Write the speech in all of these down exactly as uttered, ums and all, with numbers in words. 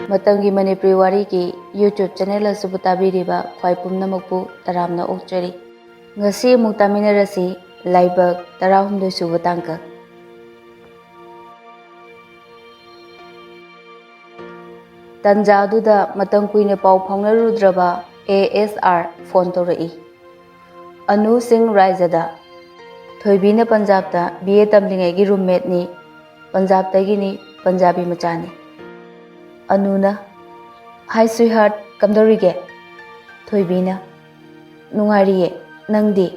ꯃꯇꯝꯒꯤ ꯃꯅꯤꯄꯨꯔꯤ ꯋꯥꯔꯤꯒꯤ YouTube channel ꯑꯁꯤꯕꯨ ꯇꯥꯕꯤꯔꯤꯕ ꯈ꯭ꯋꯥꯏ ꯄꯨꯝꯅꯃꯛꯄꯨ ꯇꯔꯥꯝꯅ ꯑꯣꯛꯆꯔꯤ꯫ ꯉꯁꯤ ꯑꯃꯨꯛ ꯇꯥꯃꯤꯟꯅꯔꯁꯤ, ꯂꯥꯏꯕꯛ ꯇꯔꯥꯍꯨꯝꯗꯣꯏ ꯁꯨꯕ ꯇꯥꯡꯀꯛ꯫ ꯇꯟꯖꯥ ꯑꯗꯨꯗ ꯃꯇꯝ ꯀꯨꯏꯅ ꯄꯥꯎ ꯐꯥꯎꯅꯔꯨꯗ꯭ꯔꯕ ASR ꯐꯣꯟ ꯇꯧꯔꯛꯏ꯫ ꯑꯅꯨ ꯁꯤꯡ ꯔꯥꯏꯖꯗ꯫ ꯊꯣꯏꯕꯤꯅ ꯄꯟꯖꯥꯕꯇ BA ꯇꯝꯂꯤꯉꯩꯒꯤ ꯔꯨꯝꯃꯦꯠꯅꯤ꯫ ꯄꯟꯖꯥꯕꯇꯒꯤꯅꯤ, ꯄꯟꯖꯥꯕꯤ ꯃꯆꯥꯅꯤ꯫ ꯑꯅꯨꯅ, "Hi sweetheart, ꯀꯝꯗꯧꯔꯤꯒꯦ?" ꯊꯣꯏꯕꯤꯅ, "ꯅꯨꯡꯉꯥꯏꯔꯤꯌꯦ, ꯅꯪꯗꯤ?"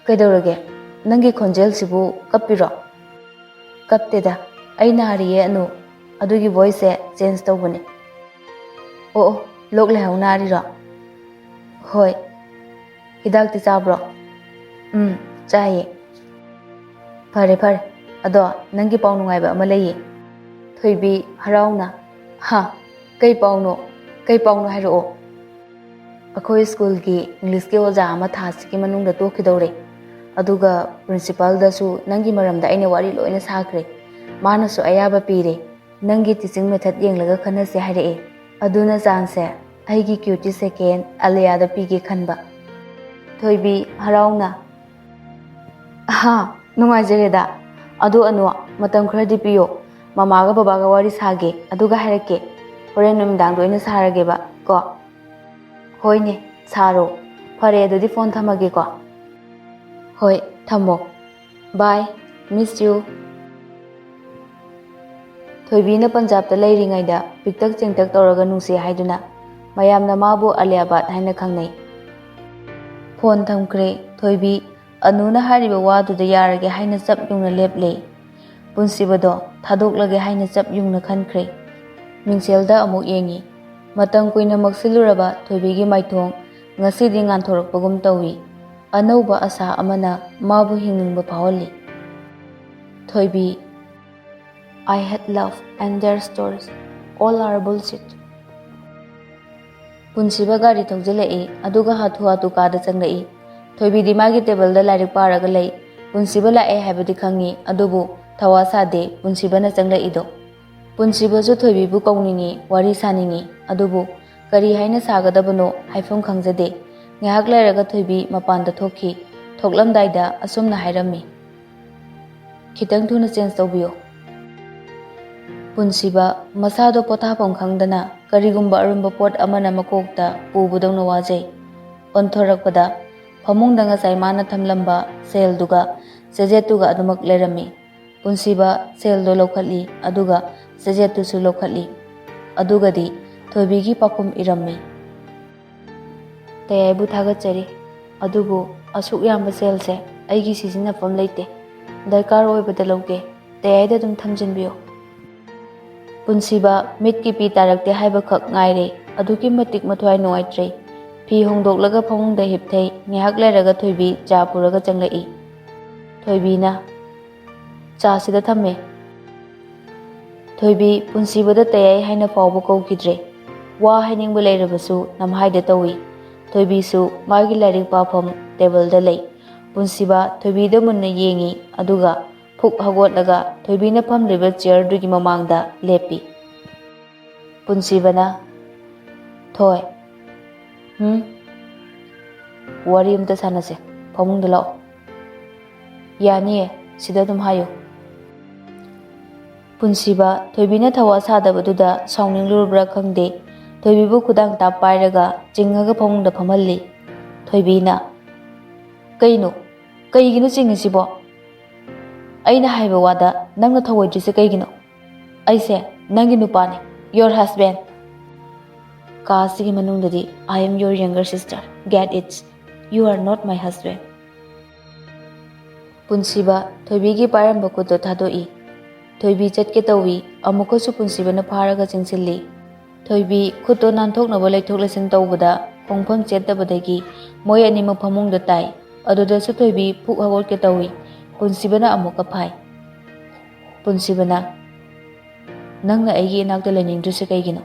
"ꯀꯩꯗꯧꯔꯒꯦ? ꯅꯪꯒꯤ ꯈꯣꯟꯖꯦꯜꯁꯤꯕꯨ ꯀꯞꯄꯤꯔꯣ?" "ꯀꯞꯇꯦꯗ, ꯑꯩ ꯅꯥꯔꯤꯌꯦ ꯑꯅꯨ, ꯑꯗꯨꯒꯤ voice ꯁꯦ change ꯇꯧꯕꯅꯦ꯫" "ꯑꯣ ꯑꯣ, ꯂꯣꯛ ꯂꯥꯏꯍꯧ ꯅꯥꯔꯤꯔꯣ?" "ꯍꯣꯏ꯫" "ꯍꯤꯗꯥꯛꯇꯤ ꯆꯥꯕ꯭ꯔꯣ?" "ꯎꯝ, ꯆꯥꯏꯌꯦ꯫" "ꯐꯔꯦ ꯐꯔꯦ, ꯑꯗꯣ ꯅꯪꯒꯤ ꯄꯥꯎ ꯅꯨꯡꯉꯥꯏꯕ ꯑꯃ ꯂꯩꯌꯦ꯫" ꯊꯣꯏꯕꯤ ꯍꯔꯥꯎꯅ, "ꯍꯥ, ꯀꯩ ꯄꯥꯎꯅꯣ? ꯀꯩ ꯄꯥꯎꯅꯣ ꯍꯥꯏꯔꯛꯑꯣ꯫" "ꯑꯩꯈꯣꯏ ꯁ꯭ꯀꯨꯜꯒꯤ ꯏꯪꯂꯤꯁꯀꯤ ꯑꯣꯖꯥ ꯑꯃ ꯊꯥ ꯑꯁꯤꯒꯤ ꯃꯅꯨꯡꯗ ꯇꯣꯛꯈꯤꯗꯧꯔꯦ, ꯑꯗꯨꯒ ꯄ꯭ꯔꯤꯟꯁꯤꯄꯥꯜꯗꯁꯨ ꯅꯪꯒꯤ ꯃꯔꯝꯗ ꯑꯩꯅ ꯋꯥꯔꯤ ꯂꯣꯏꯅ ꯁꯥꯈ꯭ꯔꯦ꯫ ꯃꯥꯅꯁꯨ ꯑꯌꯥꯕ ꯄꯤꯔꯦ, ꯅꯪꯒꯤ teaching method ꯌꯦꯡꯂꯒ ꯈꯟꯅꯁꯦ ꯍꯥꯏꯔꯛꯑꯦ꯫ ꯑꯗꯨꯅ chance ꯁꯦ ꯑꯩꯒꯤ cutie second ꯑꯂꯤꯌꯥꯗ ꯄꯤꯒꯦ ꯈꯟꯕ꯫" ꯊꯣꯏꯕꯤ ꯍꯔꯥꯎꯅ, "ꯑꯍꯥ, ꯅꯨꯡꯉꯥꯏꯖꯔꯦꯗ꯫ ꯑꯗꯣ ꯑꯅꯨ, ꯃꯇꯝ ꯈꯔꯗꯤ ꯄꯤꯌꯣ꯫ ꯃꯃꯥꯒ ꯕꯕꯥꯒ ꯋꯥꯔꯤ ꯁꯥꯒꯦ, ꯑꯗꯨꯒ ꯍꯥꯏꯔꯛꯀꯦ꯫ ꯍꯣꯔꯦꯟ ꯅꯨꯃꯤꯗꯥꯡꯗ ꯑꯣꯏꯅ ꯁꯥꯔꯒꯦꯕ ꯀꯣ꯫" "ꯍꯣꯏꯅꯦ, ꯁꯥꯔꯣ꯫ ꯐꯔꯦ, ꯑꯗꯨꯗꯤ ꯐꯣꯟ ꯊꯝꯃꯒꯦꯀꯣ꯫" "ꯍꯣꯏ, ꯊꯝꯃꯣ꯫ Bye, miss you꯫" ꯊꯣꯏꯕꯤꯅ ꯄꯟꯖꯥꯕꯇ ꯂꯩꯔꯤꯉꯩꯗ ꯄꯤꯛꯇꯛ ꯆꯦꯡꯇꯛ ꯇꯧꯔꯒ ꯅꯨꯡꯁꯤ ꯍꯥꯏꯗꯨꯅ ꯃꯌꯥꯝꯅ ꯃꯥꯕꯨ ꯑꯂꯤꯌꯥꯕꯥꯠ ꯍꯥꯏꯅ ꯈꯪꯅꯩ꯫ ꯐꯣꯟ ꯊꯝꯈ꯭ꯔꯦ꯫ ꯊꯣꯏꯕꯤ ꯑꯅꯨꯅ ꯍꯥꯏꯔꯤꯕ ꯋꯥꯗꯨꯗ ꯌꯥꯔꯒꯦ ꯍꯥꯏꯅ ꯆꯞ ꯌꯨꯡꯅ ꯂꯦꯞꯂꯦ꯫ ꯄꯨꯟꯁꯤꯕꯗꯣ ꯊꯥꯗꯣꯛꯂꯒꯦ ꯍꯥꯏꯅ ꯆꯞ ꯌꯨꯡꯅ ꯈꯟꯈ꯭ꯔꯦ꯫ ꯃꯤꯡꯁꯦꯜꯗ ꯑꯃꯨꯛ ꯌꯦꯡꯉꯤ꯫ ꯃꯇꯝ ꯀꯨꯏꯅ ꯃꯛꯁꯤꯜꯂꯨꯔꯕ ꯊꯣꯏꯕꯤꯒꯤ ꯃꯥꯏꯊꯣꯡ ꯉꯁꯤꯗꯤ ꯉꯥꯟꯊꯣꯔꯛꯄꯒꯨꯝ ꯇꯧꯏ꯫ ꯑꯅꯧꯕ ꯑꯁꯥ ꯑꯃꯅ ꯃꯥꯕꯨ ꯍꯤꯡꯅꯤꯡꯕ ꯐꯥꯎꯍꯜꯂꯤ꯫ ꯊꯣꯏꯕꯤ, "I hate love and their stories. All are bullshit." ꯄꯨꯟꯁꯤꯕ ꯒꯥꯔꯤ ꯊꯧꯖꯤꯜꯂꯛꯏ, ꯑꯗꯨꯒ ꯍꯥꯊꯨ ꯍꯥꯊꯨ ꯀꯥꯗ ꯆꯪꯂꯛꯏ꯫ ꯊꯣꯏꯕꯤꯗꯤ ꯃꯥꯒꯤ ꯇꯦꯕꯜꯗ ꯂꯥꯏꯔꯤꯛ ꯄꯥꯔꯒ ꯂꯩ꯫ ꯄꯨꯟꯁꯤꯕ ꯂꯥꯛꯑꯦ ꯍꯥꯏꯕꯗꯤ ꯈꯪꯉꯤ, ꯑꯗꯨꯕꯨ ꯊꯋꯥ ꯁꯥꯗꯦ ꯄꯨꯟꯁꯤꯕꯅ ꯆꯪꯂꯛꯏꯗꯣ꯫ ꯄꯨꯟꯁꯤꯕꯁꯨ ꯊꯣꯏꯕꯤꯕꯨ ꯀꯧꯅꯤꯡꯏ, ꯋꯥꯔꯤ ꯁꯥꯅꯤꯡꯏ, ꯑꯗꯨꯕꯨ ꯀꯔꯤ ꯍꯥꯏꯅ ꯁꯥꯒꯗꯕꯅꯣ ꯍꯥꯏꯐꯝ ꯈꯪꯖꯗꯦ꯫ ꯉꯥꯏꯍꯥꯛ ꯂꯩꯔꯒ ꯊꯣꯏꯕꯤ ꯃꯄꯥꯟꯗ ꯊꯣꯛꯈꯤ꯫ ꯊꯣꯛꯂꯝꯗꯥꯏꯗ ꯑꯁꯨꯝꯅ ꯍꯥꯏꯔꯝꯃꯤ, "ꯈꯤꯇꯪ ꯊꯨꯅ ꯆꯦꯟꯖ ꯇꯧꯕꯤꯌꯨ꯫" ꯄꯨꯟꯁꯤꯕ ꯃꯁꯥꯗꯣ ꯄꯣꯊꯥꯐꯝ ꯈꯪꯗꯅ ꯀꯔꯤꯒꯨꯝꯕ ꯑꯔꯨꯝꯕ ꯄꯣꯠ ꯑꯃꯅ ꯃꯀꯣꯛꯇ ꯄꯨꯕꯗꯧꯅ ꯋꯥꯖꯩ꯫ ꯑꯣꯟꯊꯣꯔꯛꯄꯗ ꯐꯃꯨꯡꯗ ꯉꯁꯥꯏ ꯃꯥꯅ ꯊꯝꯂꯝꯕ ꯁꯦꯜꯗꯨꯒ ꯆꯦꯖꯦꯠꯇꯨꯒ ꯑꯗꯨꯃꯛ ꯂꯩꯔꯝꯃꯤ꯫ ꯄꯨꯟꯁꯤꯕ ꯁꯦꯜꯗꯣ ꯂꯧꯈꯠꯂꯤ, ꯑꯗꯨꯒ ꯆꯦꯖꯦꯠꯇꯨꯁꯨ ꯂꯧꯈꯠꯂꯤ꯫ ꯑꯗꯨꯒꯗꯤ ꯊꯣꯏꯕꯤꯒꯤ ꯄꯥꯎꯈꯨꯝ ꯏꯔꯝꯃꯤ꯫ "ꯇꯌꯥꯏꯕꯨ ꯊꯥꯒꯠꯆꯔꯤ, ꯑꯗꯨꯕꯨ ꯑꯁꯨꯛ ꯌꯥꯝꯕ ꯁꯦꯜꯁꯦ ꯑꯩꯒꯤ ꯁꯤꯖꯤꯟꯅꯐꯝ ꯂꯩꯇꯦ꯫ ꯗꯔꯀꯥꯔ ꯑꯣꯏꯕꯗ ꯂꯧꯒꯦ꯫ ꯇꯌꯥꯏꯗ ꯑꯗꯨꯝ ꯊꯝꯖꯤꯟꯕꯤꯌꯨ꯫" ꯄꯨꯟꯁꯤꯕ ꯃꯤꯠꯀꯤ ꯄꯤ ꯇꯥꯔꯛꯇꯦ ꯍꯥꯏꯕꯈꯛ ꯉꯥꯏꯔꯦ꯫ ꯑꯗꯨꯛꯀꯤ ꯃꯇꯤꯛ ꯃꯊ꯭ꯋꯥꯏ ꯅꯨꯡꯉꯥꯏꯇ꯭ꯔꯦ꯫ ꯐꯤ ꯍꯣꯡꯗꯣꯛꯂꯒ ꯐꯃꯨꯡꯗ ꯍꯤꯞꯊꯩ꯫ ꯉꯥꯏꯍꯥꯛ ꯂꯩꯔꯒ ꯊꯣꯏꯕꯤ ꯆꯥ ꯄꯨꯔꯒ ꯆꯪꯂꯛꯏ꯫ ꯊꯣꯏꯕꯤꯅ, "ꯆꯥꯁꯤꯗ ꯊꯝꯃꯦ꯫" ꯊꯣꯏꯕꯤ ꯄꯨꯟꯁꯤꯕꯗ ꯇꯌꯥꯏ ꯍꯥꯏꯅ ꯐꯥꯎꯕ ꯀꯧꯈꯤꯗ꯭ꯔꯦ꯫ ꯋꯥ ꯍꯥꯏꯅꯤꯡꯕ ꯂꯩꯔꯕꯁꯨ ꯅꯝꯍꯥꯏꯗ ꯇꯧꯏ꯫ ꯊꯣꯏꯕꯤꯁꯨ ꯃꯥꯒꯤ ꯂꯥꯏꯔꯤꯛ ꯄꯥꯐꯝ ꯇꯦꯕꯜꯗ ꯂꯩ꯫ ꯄꯨꯟꯁꯤꯕ ꯊꯣꯏꯕꯤꯗ ꯃꯨꯟꯅ ꯌꯦꯡꯏ, ꯑꯗꯨꯒ ꯐꯨꯛ ꯍꯧꯒꯠꯂꯒ ꯊꯣꯏꯕꯤꯅ ꯐꯝꯂꯤꯕ ꯆꯤꯌꯔꯗꯨꯒꯤ ꯃꯃꯥꯡꯗ ꯂꯦꯞꯄꯤ꯫ ꯄꯨꯟꯁꯤꯕꯅ, "ꯊꯣꯏ, ꯍꯨꯝ? ꯋꯥꯔꯤ ꯑꯝꯇ ꯁꯥꯟꯅꯁꯦ, ꯐꯃꯨꯡꯗ ꯂꯥꯛꯑꯣ꯫" "ꯌꯥꯅꯤꯌꯦ, ꯁꯤꯗ ꯑꯗꯨꯝ ꯍꯥꯏꯌꯨ꯫" ꯄꯨꯟꯁꯤꯕ ꯊꯣꯏꯕꯤꯅ ꯊꯋꯥ ꯁꯥꯗꯕꯗꯨꯗ ꯁꯥꯎꯅꯤꯡꯂꯨꯔꯕ꯭ꯔꯥ ꯈꯪꯗꯦ, ꯊꯣꯏꯕꯤꯕꯨ ꯈꯨꯗꯥꯡ ꯇꯥꯞ ꯄꯥꯏꯔꯒ ꯆꯤꯡꯉꯒ ꯐꯃꯨꯡꯗ ꯐꯝꯍꯜꯂꯤ꯫ ꯊꯣꯏꯕꯤꯅ, "ꯀꯩꯅꯣ? ꯀꯩꯒꯤꯅꯣ ꯆꯤꯡꯉꯤꯁꯤꯕꯣ? ꯑꯩꯅ ꯍꯥꯏꯕ ꯋꯥꯗ ꯅꯪꯅ ꯊꯧꯑꯣꯏꯗ꯭ꯔꯤꯁꯦ ꯀꯩꯒꯤꯅꯣ? ꯑꯩꯁꯦ ꯅꯪꯒꯤ ꯅꯨꯄꯥꯅꯦ, your husband꯫ ꯀꯥ ꯑꯁꯤꯒꯤ ꯃꯅꯨꯡꯗꯗꯤ I am your younger sister, get it? You are not my husband." ꯄꯨꯟꯁꯤꯕ ꯊꯣꯏꯕꯤꯒꯤ ꯄꯥꯏꯔꯝꯕ ꯈꯨꯠꯇꯣ ꯊꯥꯗꯣꯛꯏ꯫ ꯊꯣꯏꯕꯤ ꯆꯠꯀꯦ ꯇꯧꯏ꯫ ꯑꯃꯨꯛꯀꯁꯨ ꯄꯨꯟꯁꯤꯕꯅ ꯐꯥꯔꯒ ꯆꯤꯡꯁꯤꯜꯂꯤ꯫ ꯊꯣꯏꯕꯤ ꯈꯨꯠꯇꯣ ꯅꯥꯟꯊꯣꯛꯅꯕ ꯂꯩꯊꯣꯛ ꯂꯩꯁꯤꯟ ꯇꯧꯕꯗ ꯈꯣꯡꯐꯝ ꯆꯦꯠꯇꯕꯗꯒꯤ ꯃꯣꯏ ꯑꯅꯤꯃꯛ ꯐꯃꯨꯡꯗ ꯇꯥꯏ꯫ ꯑꯗꯨꯗꯁꯨ ꯊꯣꯏꯕꯤ ꯐꯨꯛ ꯍꯧꯒꯠꯀꯦ ꯇꯧꯏ꯫ ꯄꯨꯟꯁꯤꯕꯅ ꯑꯃꯨꯛꯀ ꯐꯥꯏ꯫ ꯄꯨꯟꯁꯤꯕꯅ, "ꯅꯪꯅ ꯑꯩꯒꯤ ꯏꯅꯥꯛꯇ ꯂꯩꯅꯤꯡꯗ꯭ꯔꯤꯁꯦ ꯀꯩꯒꯤꯅꯣ?"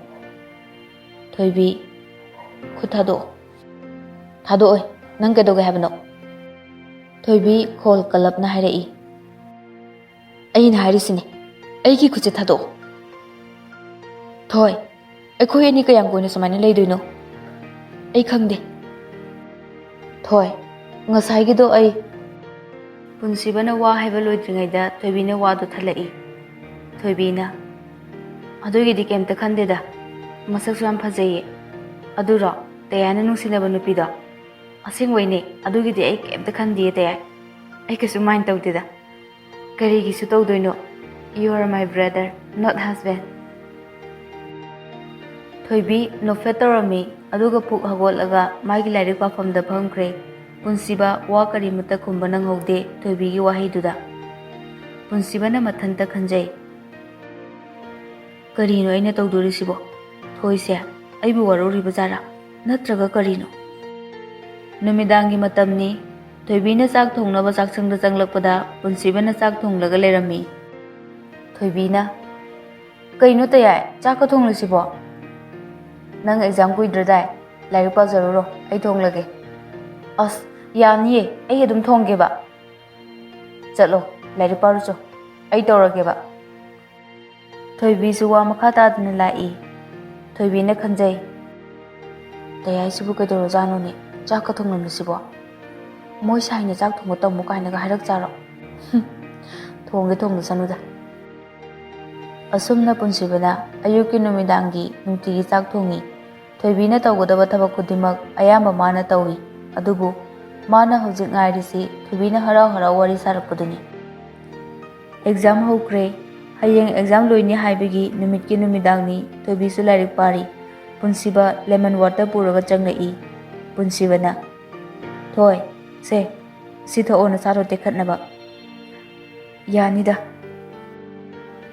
ꯊꯣꯏꯕꯤ, "ꯈꯨꯠ ꯊꯥꯗꯣꯛꯑꯣ꯫" "ꯊꯥꯗꯣꯛꯑꯣꯏ꯫ ꯅꯪ ꯀꯩꯗꯧꯒꯦ ꯍꯥꯏꯕꯅꯣ?" ꯊꯣꯏꯕꯤ ꯈꯣꯜ ꯀꯜꯂꯞꯅ ꯍꯥꯏꯔꯛꯏ꯫ "ꯑꯩꯅ ꯍꯥꯏꯔꯤꯁꯤꯅꯦ, ꯑꯩꯒꯤ ꯈꯨꯠꯁꯦ ꯊꯥꯗꯣꯛꯑꯣ꯫" ꯊꯣꯏ, ꯑꯩꯈꯣꯏ ꯑꯅꯤ ꯀꯌꯥꯝ ꯀꯨꯏꯅ ꯁꯨꯃꯥꯏꯅ ꯂꯩꯗꯣꯏꯅꯣ? ꯑꯩ ꯈꯪꯗꯦ꯫ ꯊꯣꯏ, ꯉꯁꯥꯏꯒꯤꯗꯣ ꯑꯩ꯫ ꯄꯨꯟꯁꯤꯕꯅ ꯋꯥ ꯍꯥꯏꯕ ꯂꯣꯏꯗ꯭ꯔꯤꯉꯩꯗ ꯊꯣꯏꯕꯤꯅ ꯋꯥꯗꯨ ꯊꯠꯂꯛꯏ꯫ ꯊꯣꯏꯕꯤꯅ, "ꯑꯗꯨꯒꯤꯗꯤ ꯀꯩꯝꯇ ꯈꯟꯗꯦꯗ, ꯃꯁꯛꯁꯨ ꯌꯥꯝ ꯐꯖꯩꯌꯦ꯫ ꯑꯗꯨꯔꯣ ꯇꯌꯥꯏꯅ ꯅꯨꯡꯁꯤꯅꯕ ꯅꯨꯄꯤꯗꯣ? ꯑꯁꯦꯡꯕꯩꯅꯦ, ꯑꯗꯨꯒꯤꯗꯤ ꯑꯩ ꯀꯩꯝꯇ ꯈꯟꯗꯤꯌꯦ ꯇꯌꯥꯏ꯫ ꯑꯩ ꯀꯩꯁꯨ mind ꯇꯧꯗꯦꯗ꯫ ꯀꯔꯤꯒꯤꯁꯨ ꯇꯧꯗꯣꯏꯅꯣ? You are my brother, not husband." ꯊꯣꯏꯕꯤ ꯅꯣꯛꯐꯦꯠ ꯇꯧꯔꯝꯃꯤ, ꯑꯗꯨꯒ ꯐꯨꯛ ꯍꯧꯒꯠꯂꯒ ꯃꯥꯒꯤ ꯂꯥꯏꯔꯤꯛ ꯄꯥꯐꯝꯗ ꯐꯝꯈ꯭ꯔꯦ꯫ ꯄꯨꯟꯁꯤꯕ ꯋꯥ ꯀꯔꯤꯃꯠꯇ ꯈꯨꯝꯕ ꯅꯪꯍꯧꯗꯦ ꯊꯣꯏꯕꯤꯒꯤ ꯋꯥꯍꯩꯗꯨꯗ꯫ ꯄꯨꯟꯁꯤꯕꯅ ꯃꯊꯟꯇ ꯈꯟꯖꯩ, "ꯀꯔꯤꯅꯣ ꯑꯩꯅ ꯇꯧꯗꯣꯔꯤꯁꯤꯕꯣ? ꯊꯣꯏꯁꯦ ꯑꯩꯕꯨ ꯋꯥꯔꯧꯔꯤꯕ ꯖꯥꯠꯂꯥ? ꯅꯠꯇ꯭ꯔꯒ ꯀꯔꯤꯅꯣ?" ꯅꯨꯃꯤꯗꯥꯡꯒꯤ ꯃꯇꯝꯅꯤ꯫ ꯊꯣꯏꯕꯤꯅ ꯆꯥꯛ ꯊꯣꯡꯅꯕ ꯆꯥꯛꯁꯪꯗ ꯆꯪꯂꯛꯄꯗ ꯄꯨꯟꯁꯤꯕꯅ ꯆꯥꯛ ꯊꯣꯡꯂꯒ ꯂꯩꯔꯝꯃꯤ꯫ ꯊꯣꯏꯕꯤꯅ, "ꯀꯩꯅꯣ ꯇꯌꯥꯏ, ꯆꯥꯛꯀ ꯊꯣꯡꯂꯤꯁꯤꯕꯣ? ꯅꯪ exam ꯀꯨꯏꯗ꯭ꯔꯗꯥꯏ? ꯂꯥꯏꯔꯤꯛ ꯄꯥꯖꯔꯨꯔꯣ, ꯑꯩ ꯊꯣꯡꯂꯒꯦ꯫" "ꯑꯁ, ꯌꯥꯅꯤꯌꯦ, ꯑꯩ ꯑꯗꯨꯝ ꯊꯣꯡꯒꯦꯕ꯫" "ꯆꯠꯂꯣ, ꯂꯥꯏꯔꯤꯛ ꯄꯥꯔꯨꯆꯣ, ꯑꯩ ꯇꯧꯔꯒꯦꯕ꯫" ꯊꯣꯏꯕꯤꯁꯨ ꯋꯥ ꯃꯈꯥ ꯇꯥꯗꯅ ꯂꯥꯛꯏ꯫ ꯊꯣꯏꯕꯤꯅ ꯈꯟꯖꯩ, "ꯇꯌꯥꯏꯁꯤꯕꯨ ꯀꯩꯗꯧꯔꯖꯥꯠꯅꯣꯅꯦ? ꯆꯥꯛꯀ ꯊꯣꯡꯂꯝꯃꯤꯁꯤꯕꯣ? ꯃꯣꯏ ꯁꯥꯏꯅ ꯆꯥꯛ ꯊꯣꯡꯕ ꯇꯝꯃꯨ ꯀꯥꯏꯅꯒ ꯍꯥꯏꯔꯛꯆꯥꯔꯣ? ꯍꯨꯝ, ꯊꯣꯡꯒꯦ ꯊꯣꯡꯖꯁꯅꯨꯗ꯫" ꯑꯁꯨꯝꯅ ꯄꯨꯟꯁꯤꯕꯅ ꯑꯌꯨꯛꯀꯤ ꯅꯨꯃꯤꯗꯥꯡꯒꯤ ꯅꯨꯡꯇꯤꯒꯤ ꯆꯥꯛ ꯊꯣꯡꯏ꯫ ꯊꯣꯏꯕꯤꯅ ꯇꯧꯒꯗꯕ ꯊꯕꯛ ꯈꯨꯗꯤꯡꯃꯛ ꯑꯌꯥꯝꯕ ꯃꯥꯅ ꯇꯧꯏ꯫ ꯑꯗꯨꯕꯨ ꯃꯥꯅ ꯍꯧꯖꯤꯛ ꯉꯥꯏꯔꯤꯁꯤ ꯊꯣꯏꯕꯤꯅ ꯍꯔꯥꯎ ꯍꯔꯥꯎ ꯋꯥꯔꯤ ꯁꯥꯔꯛꯄꯗꯨꯅꯤ꯫ Exam ꯍꯧꯈ꯭ꯔꯦ꯫ ꯍꯌꯦꯡ exam ꯂꯣꯏꯅꯤ ꯍꯥꯏꯕꯒꯤ ꯅꯨꯃꯤꯠꯀꯤ ꯅꯨꯃꯤꯗꯥꯡꯅꯤ꯫ ꯊꯣꯏꯕꯤꯁꯨ ꯂꯥꯏꯔꯤꯛ ꯄꯥꯔꯤ꯫ ꯄꯨꯟꯁꯤꯕ lemon water ꯄꯨꯔꯒ ꯆꯪꯂꯛꯏ꯫ ꯄꯨꯟꯁꯤꯕꯅ, "ꯊꯣꯏ, ꯁꯦ, ꯁꯤ ꯊꯛꯑꯣ ꯅꯁꯥꯗꯣ ꯇꯦꯛꯈꯠꯅꯕ꯫" "ꯌꯥꯅꯤꯗ꯫"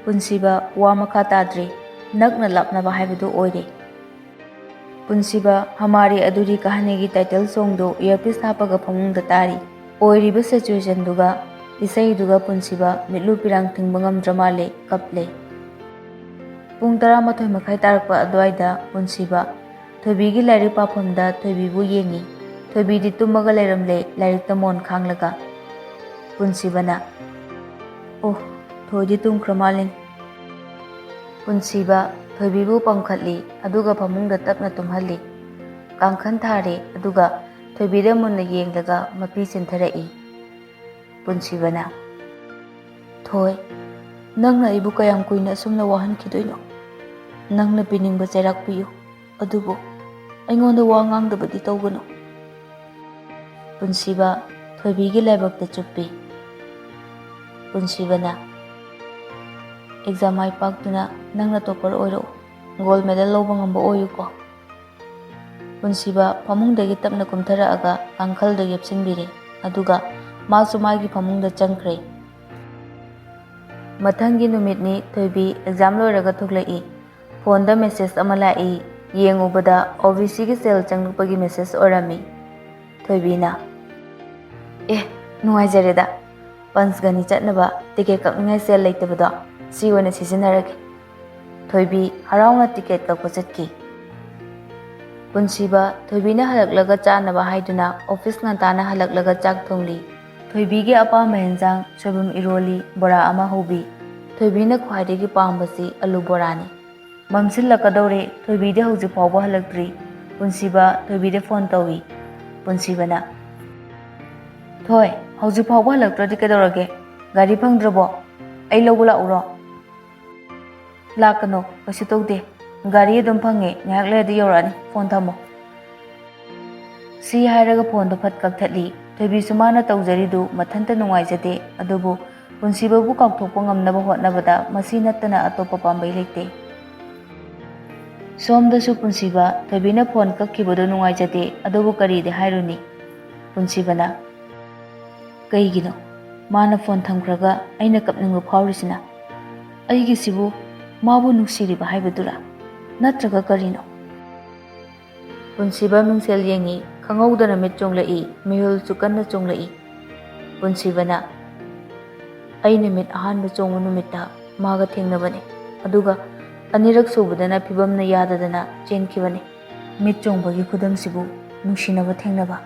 ꯄꯨꯟꯁꯤꯕ ꯋꯥ ꯃꯈꯥ ꯇꯥꯗ꯭ꯔꯦ꯫ ꯅꯛꯅ ꯂꯥꯞꯅꯕ ꯍꯥꯏꯕꯗꯨ ꯑꯣꯏꯔꯦ꯫ ꯄꯨꯟꯁꯤꯕ ꯍꯃꯥꯔꯤ ꯑꯙꯨꯔꯤ ꯀꯍꯥꯅꯤꯒꯤ title songꯗꯨ earpiece ꯍꯥꯞꯄꯒ ꯐꯃꯨꯡꯗ ꯇꯥꯔꯤ꯫ ꯑꯣꯏꯔꯤꯕ situationꯗꯨꯒ ꯏꯁꯩꯗꯨꯒ ꯄꯨꯟꯁꯤꯕ ꯃꯤꯠꯂꯨ ꯄꯤꯔꯥꯡ ꯊꯤꯡꯕ ꯉꯝꯗ꯭ꯔ ꯃꯥꯜꯂꯦ, ꯀꯞꯂꯦ꯫ ꯄꯨꯡ ꯇꯔꯥꯃꯥꯊꯣꯏ ꯃꯈꯥꯏ ꯇꯥꯔꯛꯄ ꯑꯗꯨꯋꯥꯏꯗ ꯄꯨꯟꯁꯤꯕ ꯊꯣꯏꯕꯤꯒꯤ ꯂꯥꯏꯔꯤꯛ ꯄꯥꯐꯝꯗ ꯊꯣꯏꯕꯤꯕꯨ ꯌꯦꯡꯉꯤ꯫ ꯊꯣꯏꯕꯤꯗꯤ ꯇꯨꯝꯃꯒ ꯂꯩꯔꯝꯂꯦ, ꯂꯥꯏꯔꯤꯛꯇ ꯃꯣꯟ ꯈꯥꯡꯂꯒ꯫ ꯄꯨꯟꯁꯤꯕꯅ, "ꯑꯣ, ꯊꯣꯏꯗꯤ ꯇꯨꯝꯈ꯭ꯔ ꯃꯥꯜꯂꯦꯅꯦ꯫" ꯄꯨꯟꯁꯤꯕ, ꯊꯣꯏꯕꯤꯕꯨ ꯄꯝꯈꯠꯂꯤ, ꯑꯗꯨꯒ ꯐꯃꯨꯡꯗ ꯇꯞꯅ ꯇꯨꯝꯍꯜꯂꯤ꯫ ꯀꯥꯡꯈꯟ ꯊꯥꯔꯦ, ꯑꯗꯨꯒ ꯊꯣꯏꯕꯤꯗ ꯃꯨꯟꯅ ꯌꯦꯡꯂꯒ ꯃꯄꯤ ꯆꯤꯟꯊꯔꯛꯏ꯫ ꯄꯨꯟꯁꯤꯕꯅ, "ꯊꯣꯏ, ꯅꯪꯅ ꯑꯩꯕꯨ ꯀꯌꯥꯝ ꯀꯨꯏꯅ ꯑꯁꯨꯝꯅ ꯋꯥꯍꯟꯈꯤꯗꯣꯏꯅꯣ? ꯅꯪꯅ ꯄꯤꯅꯤꯡꯕ ꯆꯩꯔꯥꯛ ꯄꯤꯌꯨ, ꯑꯗꯨꯕꯨ ꯑꯩꯉꯣꯟꯗ ꯋꯥ ꯉꯥꯡꯗꯕꯗꯤ ꯇꯧꯒꯅꯨ꯫" ꯄꯨꯟꯁꯤꯕ ꯊꯣꯏꯕꯤꯒꯤ ꯂꯥꯏꯕꯛꯇ ꯆꯨꯞꯄꯤ꯫ ꯄꯨꯟꯁꯤꯕꯅ, "ꯑꯦꯛꯖꯥꯝ ꯃꯥꯏ ꯄꯥꯛꯇꯨꯅ ꯅꯪꯅ ꯇꯣꯞꯄꯔ ꯑꯣꯏꯔꯛꯎ, ꯒꯣꯜ ꯃꯦꯗꯜ ꯂꯧꯕ ꯉꯝꯕ ꯑꯣꯏꯌꯨꯀꯣ꯫" ꯄꯨꯟꯁꯤꯕ ꯐꯃꯨꯡꯗꯒꯤ ꯇꯞꯅ ꯀꯨꯝꯊꯔꯛꯑꯒ ꯀꯥꯡꯈꯜꯗ ꯌꯦꯞꯁꯤꯟꯕꯤꯔꯦ, ꯑꯗꯨꯒ ꯃꯥꯁꯨ ꯃꯥꯒꯤ ꯐꯃꯨꯡꯗ ꯆꯪꯈ꯭ꯔꯦ꯫ ꯃꯊꯪꯒꯤ ꯅꯨꯃꯤꯠꯅꯤ꯫ ꯊꯣꯏꯕꯤ ꯑꯦꯛꯖꯥꯝ ꯂꯣꯏꯔꯒ ꯊꯣꯛꯂꯛꯏ꯫ ꯐꯣꯟꯗ ꯃꯦꯁꯦꯖ ꯑꯃ ꯂꯥꯛꯏ꯫ ꯌꯦꯡꯉꯨꯕꯗ ꯑꯣ ꯕꯤ ꯁꯤꯒꯤ ꯁꯦꯜ ꯆꯪꯂꯛꯄꯒꯤ ꯃꯦꯁꯦꯖ ꯑꯣꯏꯔꯝꯃꯤ꯫ ꯊꯣꯏꯕꯤꯅ, "ꯑꯦ, ꯅꯨꯡꯉꯥꯏꯖꯔꯦꯗ꯫ ꯄꯟꯆꯒꯅꯤ ꯆꯠꯅꯕ ꯇꯤꯀꯦꯠ ꯀꯛꯅꯤꯡꯉꯥꯏ ꯁꯦꯜ ꯂꯩꯇꯕꯗꯣ ꯁꯤ ꯑꯣꯏꯅ ꯁꯤꯖꯤꯟꯅꯔꯒꯦ꯫" ꯊꯣꯏꯕꯤ ꯍꯔꯥꯎꯅ ꯇꯤꯀꯦꯠ ꯀꯛꯄ ꯆꯠꯈꯤ꯫ ꯄꯨꯟꯁꯤꯕ ꯊꯣꯏꯕꯤꯅ ꯍꯜꯂꯛꯂꯒ ꯆꯥꯅꯕ ꯍꯥꯏꯗꯨꯅ ꯑꯣꯐꯤꯁ ꯉꯟꯇꯥꯅ ꯍꯜꯂꯛꯂꯒ ꯆꯥꯛ ꯊꯣꯡꯂꯤ꯫ ꯊꯣꯏꯕꯤꯒꯤ ꯑꯄꯥꯝꯕ ꯍꯦꯟꯖꯥꯡ ꯁꯣꯏꯕꯨꯝ ꯏꯔꯣꯜꯂꯤ, ꯕꯣꯔꯥ ꯑꯃ ꯍꯧꯕꯤ꯫ ꯊꯣꯏꯕꯤꯅ ꯈ꯭ꯋꯥꯏꯗꯒꯤ ꯄꯥꯝꯕꯁꯤ ꯑꯂꯨ ꯕꯣꯔꯥꯅꯤ꯫ ꯃꯝꯁꯤꯜꯂꯛꯀꯗꯧꯔꯦ, ꯊꯣꯏꯕꯤꯗꯤ ꯍꯧꯖꯤꯛ ꯐꯥꯎꯕ ꯍꯜꯂꯛꯇ꯭ꯔꯤ꯫ ꯄꯨꯟꯁꯤꯕ ꯊꯣꯏꯕꯤꯗ ꯐꯣꯟ ꯇꯧꯏ꯫ ꯄꯨꯟꯁꯤꯕꯅ, "ꯊꯣꯏ, ꯍꯧꯖꯤꯛ ꯐꯥꯎꯕ ꯍꯜꯂꯛꯇ꯭ꯔꯗꯤ ꯀꯩꯗꯧꯔꯒꯦ? ꯒꯥꯔꯤ ꯐꯪꯗ꯭ꯔꯕꯣ? ꯑꯩ ꯂꯧꯕ ꯂꯥꯛꯎꯔꯣ?" "ꯂꯥꯛꯀꯅꯣ, ꯀꯩꯁꯨ ꯇꯧꯗꯦ꯫ ꯒꯥꯔꯤ ꯑꯗꯨꯝ ꯐꯪꯉꯦ, ꯉꯥꯏꯍꯥꯛ ꯂꯩꯔꯗꯤ ꯌꯧꯔꯛꯑꯅꯤ, ꯐꯣꯟ ꯊꯝꯃꯣ꯫" ꯁꯤ ꯍꯥꯏꯔꯒ ꯐꯣꯟꯗꯣ ꯐꯠ ꯀꯛꯊꯠꯂꯤ꯫ ꯊꯣꯏꯕꯤꯁꯨ ꯃꯥꯅ ꯇꯧꯖꯔꯤꯗꯨ ꯃꯊꯟꯇ ꯅꯨꯡꯉꯥꯏꯖꯗꯦ, ꯑꯗꯨꯕꯨ ꯄꯨꯟꯁꯤꯕꯕꯨ ꯀꯥꯎꯊꯣꯛꯄ ꯉꯝꯅꯕ ꯍꯣꯠꯅꯕꯗ ꯃꯁꯤ ꯅꯠꯇꯅ ꯑꯇꯣꯞꯄ ꯄꯥꯝꯕꯩ ꯂꯩꯇꯦ꯫ ꯁꯣꯝꯗꯁꯨ ꯄꯨꯟꯁꯤꯕ ꯊꯣꯏꯕꯤꯅ ꯐꯣꯟ ꯀꯛꯈꯤꯕꯗꯨ ꯅꯨꯡꯉꯥꯏꯖꯗꯦ, ꯑꯗꯨꯕꯨ ꯀꯔꯤꯗꯤ ꯍꯥꯏꯔꯨꯅꯤ? ꯄꯨꯟꯁꯤꯕꯅ, "ꯀꯩꯒꯤꯅꯣ ꯃꯥꯅ ꯐꯣꯟ ꯊꯝꯈ꯭ꯔꯒ ꯑꯩꯅ ꯀꯞꯅꯤꯡꯕ ꯐꯥꯎꯔꯤꯁꯤꯅ? ꯑꯩꯒꯤꯁꯤꯕꯨ ꯃꯥꯕꯨ ꯅꯨꯡꯁꯤꯔꯤꯕ ꯍꯥꯏꯕꯗꯨꯔꯥ? ꯅꯠꯇ꯭ꯔꯒ ꯀꯔꯤꯅꯣ?" ꯄꯨꯟꯁꯤꯕ ꯃꯤꯡꯁꯦꯜ ꯌꯦꯡꯉꯤ, ꯈꯪꯍꯧꯗꯅ ꯃꯤꯠ ꯆꯣꯡꯂꯛꯏ, ꯃꯤꯍꯨꯜꯁꯨ ꯀꯟꯅ ꯆꯣꯡꯂꯛꯏ꯫ ꯄꯨꯟꯁꯤꯕꯅ, "ꯑꯩꯅ ꯃꯤꯠ ꯑꯍꯥꯟꯕ ꯆꯣꯡꯕ ꯅꯨꯃꯤꯠꯇ ꯃꯥꯒ ꯊꯦꯡꯅꯕꯅꯤ, ꯑꯗꯨꯒ ꯑꯅꯤꯔꯛ ꯁꯨꯕꯗꯅ ꯐꯤꯕꯝꯅ ꯌꯥꯗꯗꯅ ꯆꯦꯟꯈꯤꯕꯅꯤ꯫" "ꯃꯤꯠ ꯆꯣꯡꯕꯒꯤ ꯈꯨꯗꯝꯁꯤꯕꯨ ꯅꯨꯡꯁꯤꯅꯕ ꯊꯦꯡꯅꯕ?"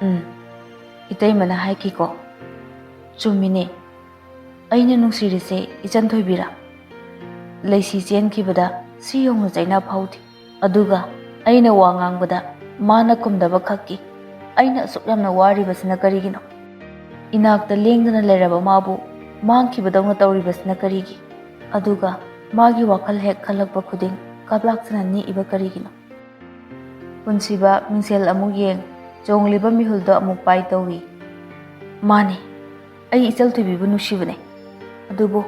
"ꯎꯝ, ꯏꯇꯩꯃꯅ ꯍꯥꯏꯈꯤꯀꯣ꯫ ꯆꯨꯝꯃꯤꯅꯦ, ꯑꯩꯅ ꯅꯨꯡꯁꯤꯔꯤꯁꯦ ꯏꯆꯟ ꯊꯣꯏꯕꯤꯔꯥ?" ꯂꯩꯁꯤ ꯆꯦꯟꯈꯤꯕꯗ ꯁꯤ ꯌꯧꯅ ꯆꯩꯅꯥ ꯐꯥꯎꯗꯦ꯫ ꯑꯗꯨꯒ ꯑꯩꯅ ꯋꯥ ꯉꯥꯡꯕꯗ ꯃꯥꯅ ꯈꯨꯝꯗꯕ ꯈꯛꯀꯤ ꯑꯩꯅ ꯑꯁꯨꯛ ꯌꯥꯝꯅ ꯋꯥꯔꯤꯕꯁꯤꯅ ꯀꯔꯤꯒꯤꯅꯣ? ꯏꯅꯥꯛꯇ ꯂꯦꯡꯗꯅ ꯂꯩꯔꯕ ꯃꯥꯕꯨ ꯃꯥꯡꯈꯤꯕꯗꯧꯅ ꯇꯧꯔꯤꯕꯁꯤꯅ ꯀꯔꯤꯒꯤ? ꯑꯗꯨꯒ ꯃꯥꯒꯤ ꯋꯥꯈꯜ ꯍꯦꯛ ꯈꯜꯂꯛꯄ ꯈꯨꯗꯤꯡ ꯀꯥꯞꯂꯥꯛꯇꯅ ꯅꯤꯛꯏꯕ ꯀꯔꯤꯒꯤꯅꯣ? ꯄꯨꯟꯁꯤꯕ ꯃꯤꯡꯁꯦꯜ ꯑꯃꯨꯛ ꯌꯦꯡ, ꯆꯣꯡꯂꯤꯕ ꯃꯤꯍꯨꯜꯗꯣ ꯑꯃꯨꯛ ꯄꯥꯏ ꯇꯧꯏ꯫ ꯃꯥꯅꯤ, ꯑꯩ ꯏꯆꯜ ꯊꯣꯏꯕꯤꯕꯨ ꯅꯨꯡꯁꯤꯕꯅꯦ꯫ ꯑꯗꯨꯕꯨ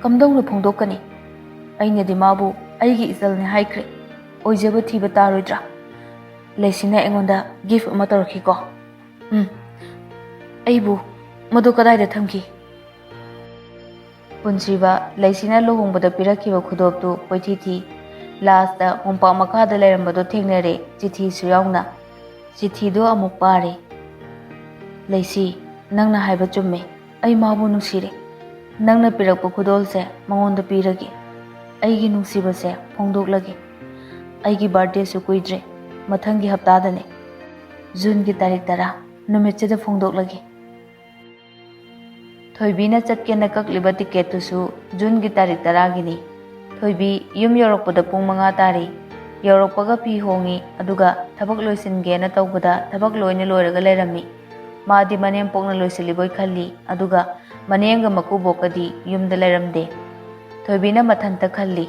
ꯀꯝꯗꯧꯅ ꯐꯣꯡꯗꯣꯛꯀꯅꯤ? ꯑꯩꯅꯗꯤ ꯃꯥꯕꯨ ꯑꯩꯒꯤ ꯏꯆꯜꯅꯦ ꯍꯥꯏꯈ꯭ꯔꯦ꯫ ꯑꯣꯏꯖꯕ ꯊꯤꯕ ꯇꯥꯔꯣꯏꯗ꯭ꯔꯥ? ꯂꯩꯁꯤꯅ ꯑꯩꯉꯣꯟꯗ ꯒꯤꯐ ꯑꯃ ꯇꯧꯔꯛꯈꯤꯀꯣ꯫ ꯎꯝ, ꯑꯩꯕꯨ ꯃꯗꯨ ꯀꯗꯥꯏꯗ ꯊꯝꯈꯤ? ꯄꯨꯟꯁꯤꯕ ꯂꯩꯁꯤꯅ ꯂꯨꯍꯣꯡꯕꯗ ꯄꯤꯔꯛꯈꯤꯕ ꯈꯨꯗꯣꯞꯇꯨ ꯀꯣꯏꯊꯤ ꯊꯤ꯫ ꯂꯥꯁꯇ ꯃꯣꯝꯄꯥꯛ ꯃꯈꯥꯗ ꯂꯩꯔꯝꯕꯗꯨ ꯊꯦꯡꯅꯔꯦ, ꯆꯤꯊꯤꯁꯨ ꯌꯥꯎꯅ꯫ ꯆꯤꯊꯤꯗꯨ ꯑꯃꯨꯛ ꯄꯥꯔꯦ꯫ ꯂꯩꯁꯤ, ꯅꯪꯅ ꯍꯥꯏꯕ ꯆꯨꯝꯃꯦ꯫ ꯑꯩ ꯃꯥꯕꯨ ꯅꯨꯡꯁꯤꯔꯦ꯫ ꯅꯪꯅ ꯄꯤꯔꯛꯄ ꯈꯨꯗꯣꯜꯁꯦ ꯃꯉꯣꯟꯗ ꯄꯤꯔꯒꯦ꯫ ꯑꯩꯒꯤ ꯅꯨꯡꯁꯤꯕꯁꯦ ꯐꯣꯡꯗꯣꯛꯂꯒꯦ꯫ ꯑꯩꯒꯤ ꯕꯥꯔꯗꯦꯁꯨ ꯀꯨꯏꯗ꯭ꯔꯦ, ꯃꯊꯪꯒꯤ ꯍꯞꯇꯥꯗꯅꯦ꯫ ꯖꯨꯟꯒꯤ ꯇꯥꯔꯤꯛ ꯇꯔꯥ ꯅꯨꯃꯤꯠꯁꯤꯗ ꯐꯣꯡꯗꯣꯛꯂꯒꯦ꯫ ꯊꯣꯏꯕꯤꯅ ꯆꯠꯀꯦꯅ ꯀꯛꯂꯤꯕ ꯇꯤꯀꯦꯠꯇꯨꯁꯨ ꯖꯨꯟꯒꯤ ꯇꯥꯔꯤꯛ ꯇꯔꯥꯒꯤꯅꯤ꯫ ꯊꯣꯏꯕꯤ ꯌꯨꯝ ꯌꯧꯔꯛꯄꯗ ꯄꯨꯡ ꯃꯉꯥ ꯇꯥꯔꯤ꯫ ꯌꯧꯔꯛꯄꯒ ꯐꯤ ꯍꯣꯡꯉꯤ, ꯑꯗꯨꯒ ꯊꯕꯛ ꯂꯣꯏꯁꯤꯟꯒꯦꯅ ꯇꯧꯕꯗ ꯊꯕꯛ ꯂꯣꯏꯅ ꯂꯣꯏꯔꯒ ꯂꯩꯔꯝꯃꯤ꯫ ꯃꯥꯗꯤ ꯃꯅꯦꯝꯄꯣꯛꯅ ꯂꯣꯏꯁꯤꯜꯂꯤꯕꯣꯏ ꯈꯜꯂꯤ, ꯑꯗꯨꯒ ꯃꯅꯦꯝꯒ ꯃꯀꯨꯕꯣꯛꯀꯗꯤ ꯌꯨꯝꯗ ꯂꯩꯔꯝꯗꯦ꯫ ꯊꯣꯏꯕꯤꯅ ꯃꯊꯟꯇ ꯈꯜꯂꯤ,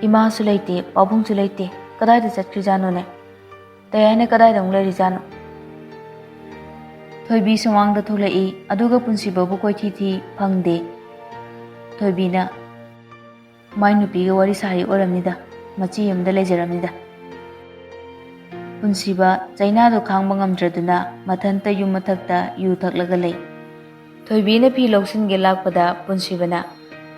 "ꯏꯃꯥꯁꯨ ꯂꯩꯇꯦ, ꯄꯥꯕꯨꯡꯁꯨ ꯂꯩꯇꯦ, ꯀꯗꯥꯏꯗ ꯆꯠꯈ꯭ꯔꯤꯖꯥꯠꯅꯣꯅꯦ? ꯇꯌꯥꯏꯅ ꯀꯗꯥꯏꯗ ꯑꯃꯨꯛ ꯂꯩꯔꯤꯖꯥꯠꯅꯣ?" ꯊꯣꯏꯕꯤ ꯁꯨꯃꯥꯡꯗ ꯊꯣꯛꯂꯛꯏ, ꯑꯗꯨꯒ ꯄꯨꯟꯁꯤꯕꯕꯨ ꯀꯣꯏꯊꯤ ꯊꯤ, ꯐꯪꯗꯦ꯫ ꯊꯣꯏꯕꯤꯅ, "ꯃꯥꯏ ꯅꯨꯄꯤꯒ ꯋꯥꯔꯤ ꯁꯥꯔꯤ ꯑꯣꯏꯔꯝꯅꯤꯗ, ꯃꯆꯤ ꯑꯃꯗ ꯂꯩꯖꯔꯝꯅꯤꯗ"꯫ ꯄꯨꯟꯁꯤꯕ ꯆꯩꯅꯥꯗꯣ ꯈꯥꯡꯕ ꯉꯝꯗ꯭ꯔꯗꯨꯅ ꯃꯊꯟꯇ ꯌꯨꯝ ꯃꯊꯛꯇ ꯌꯨ ꯊꯛꯂꯒ ꯂꯩ꯫ ꯊꯣꯏꯕꯤꯅ ꯐꯤ ꯂꯧꯁꯤꯟꯒꯦ ꯂꯥꯛꯄꯗ ꯄꯨꯟꯁꯤꯕꯅ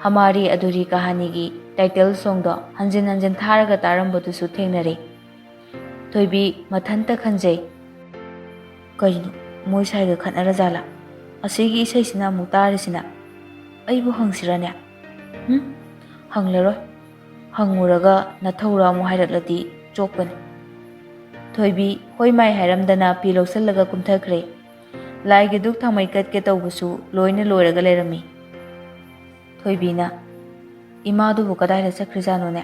ꯍꯃꯥꯔꯤ ꯑꯙꯨꯔꯤ ꯀꯍꯥꯅꯤꯒꯤ ꯇꯥꯏꯇꯜ ꯁꯣꯡꯗꯣ ꯍꯟꯖꯤꯟ ꯍꯟꯖꯤꯟ ꯊꯥꯔꯒ ꯇꯥꯔꯝꯕꯗꯨꯁꯨ ꯊꯦꯡꯅꯔꯦ꯫ ꯊꯣꯏꯕꯤ ꯃꯊꯟꯇ ꯈꯟꯖꯩ, "ꯀꯩꯅꯣ, ꯃꯣꯏ ꯁꯥꯏꯒ ꯈꯠꯅꯔꯖꯥꯠꯂꯥ? ꯑꯁꯤꯒꯤ ꯏꯁꯩꯁꯤꯅ ꯑꯃꯨꯛ ꯇꯥꯔꯤꯁꯤꯅ? ꯑꯩꯕꯨ ꯍꯪꯁꯤꯔꯅꯦ? ꯎꯝ, ꯍꯪꯂꯔꯣꯏ꯫ ꯍꯪꯉꯨꯔꯒ ꯅꯊꯧꯔꯥ ꯑꯃꯨꯛ ꯍꯥꯏꯔꯛꯂꯗꯤ ꯆꯣꯞꯀꯅꯤ"꯫ ꯊꯣꯏꯕꯤ ꯍꯣꯏ ꯃꯥꯏ ꯍꯥꯏꯔꯝꯗꯅ ꯐꯤ ꯂꯧꯁꯤꯜꯂꯒ ꯀꯨꯝꯊꯈ꯭ꯔꯦ꯫ ꯂꯥꯏꯒꯤ ꯙꯨꯛ ꯊꯥꯡꯃꯩ ꯀꯠꯀꯦ ꯇꯧꯕꯁꯨ ꯂꯣꯏꯅ ꯂꯣꯏꯔꯒ ꯂꯩꯔꯝꯃꯤ꯫ ꯊꯣꯏꯕꯤꯅ, ꯏꯃꯥꯗꯨꯕꯨ ꯀꯗꯥꯏꯗ ꯆꯠꯈ꯭ꯔꯤꯖꯥꯠꯅꯣꯅꯦ?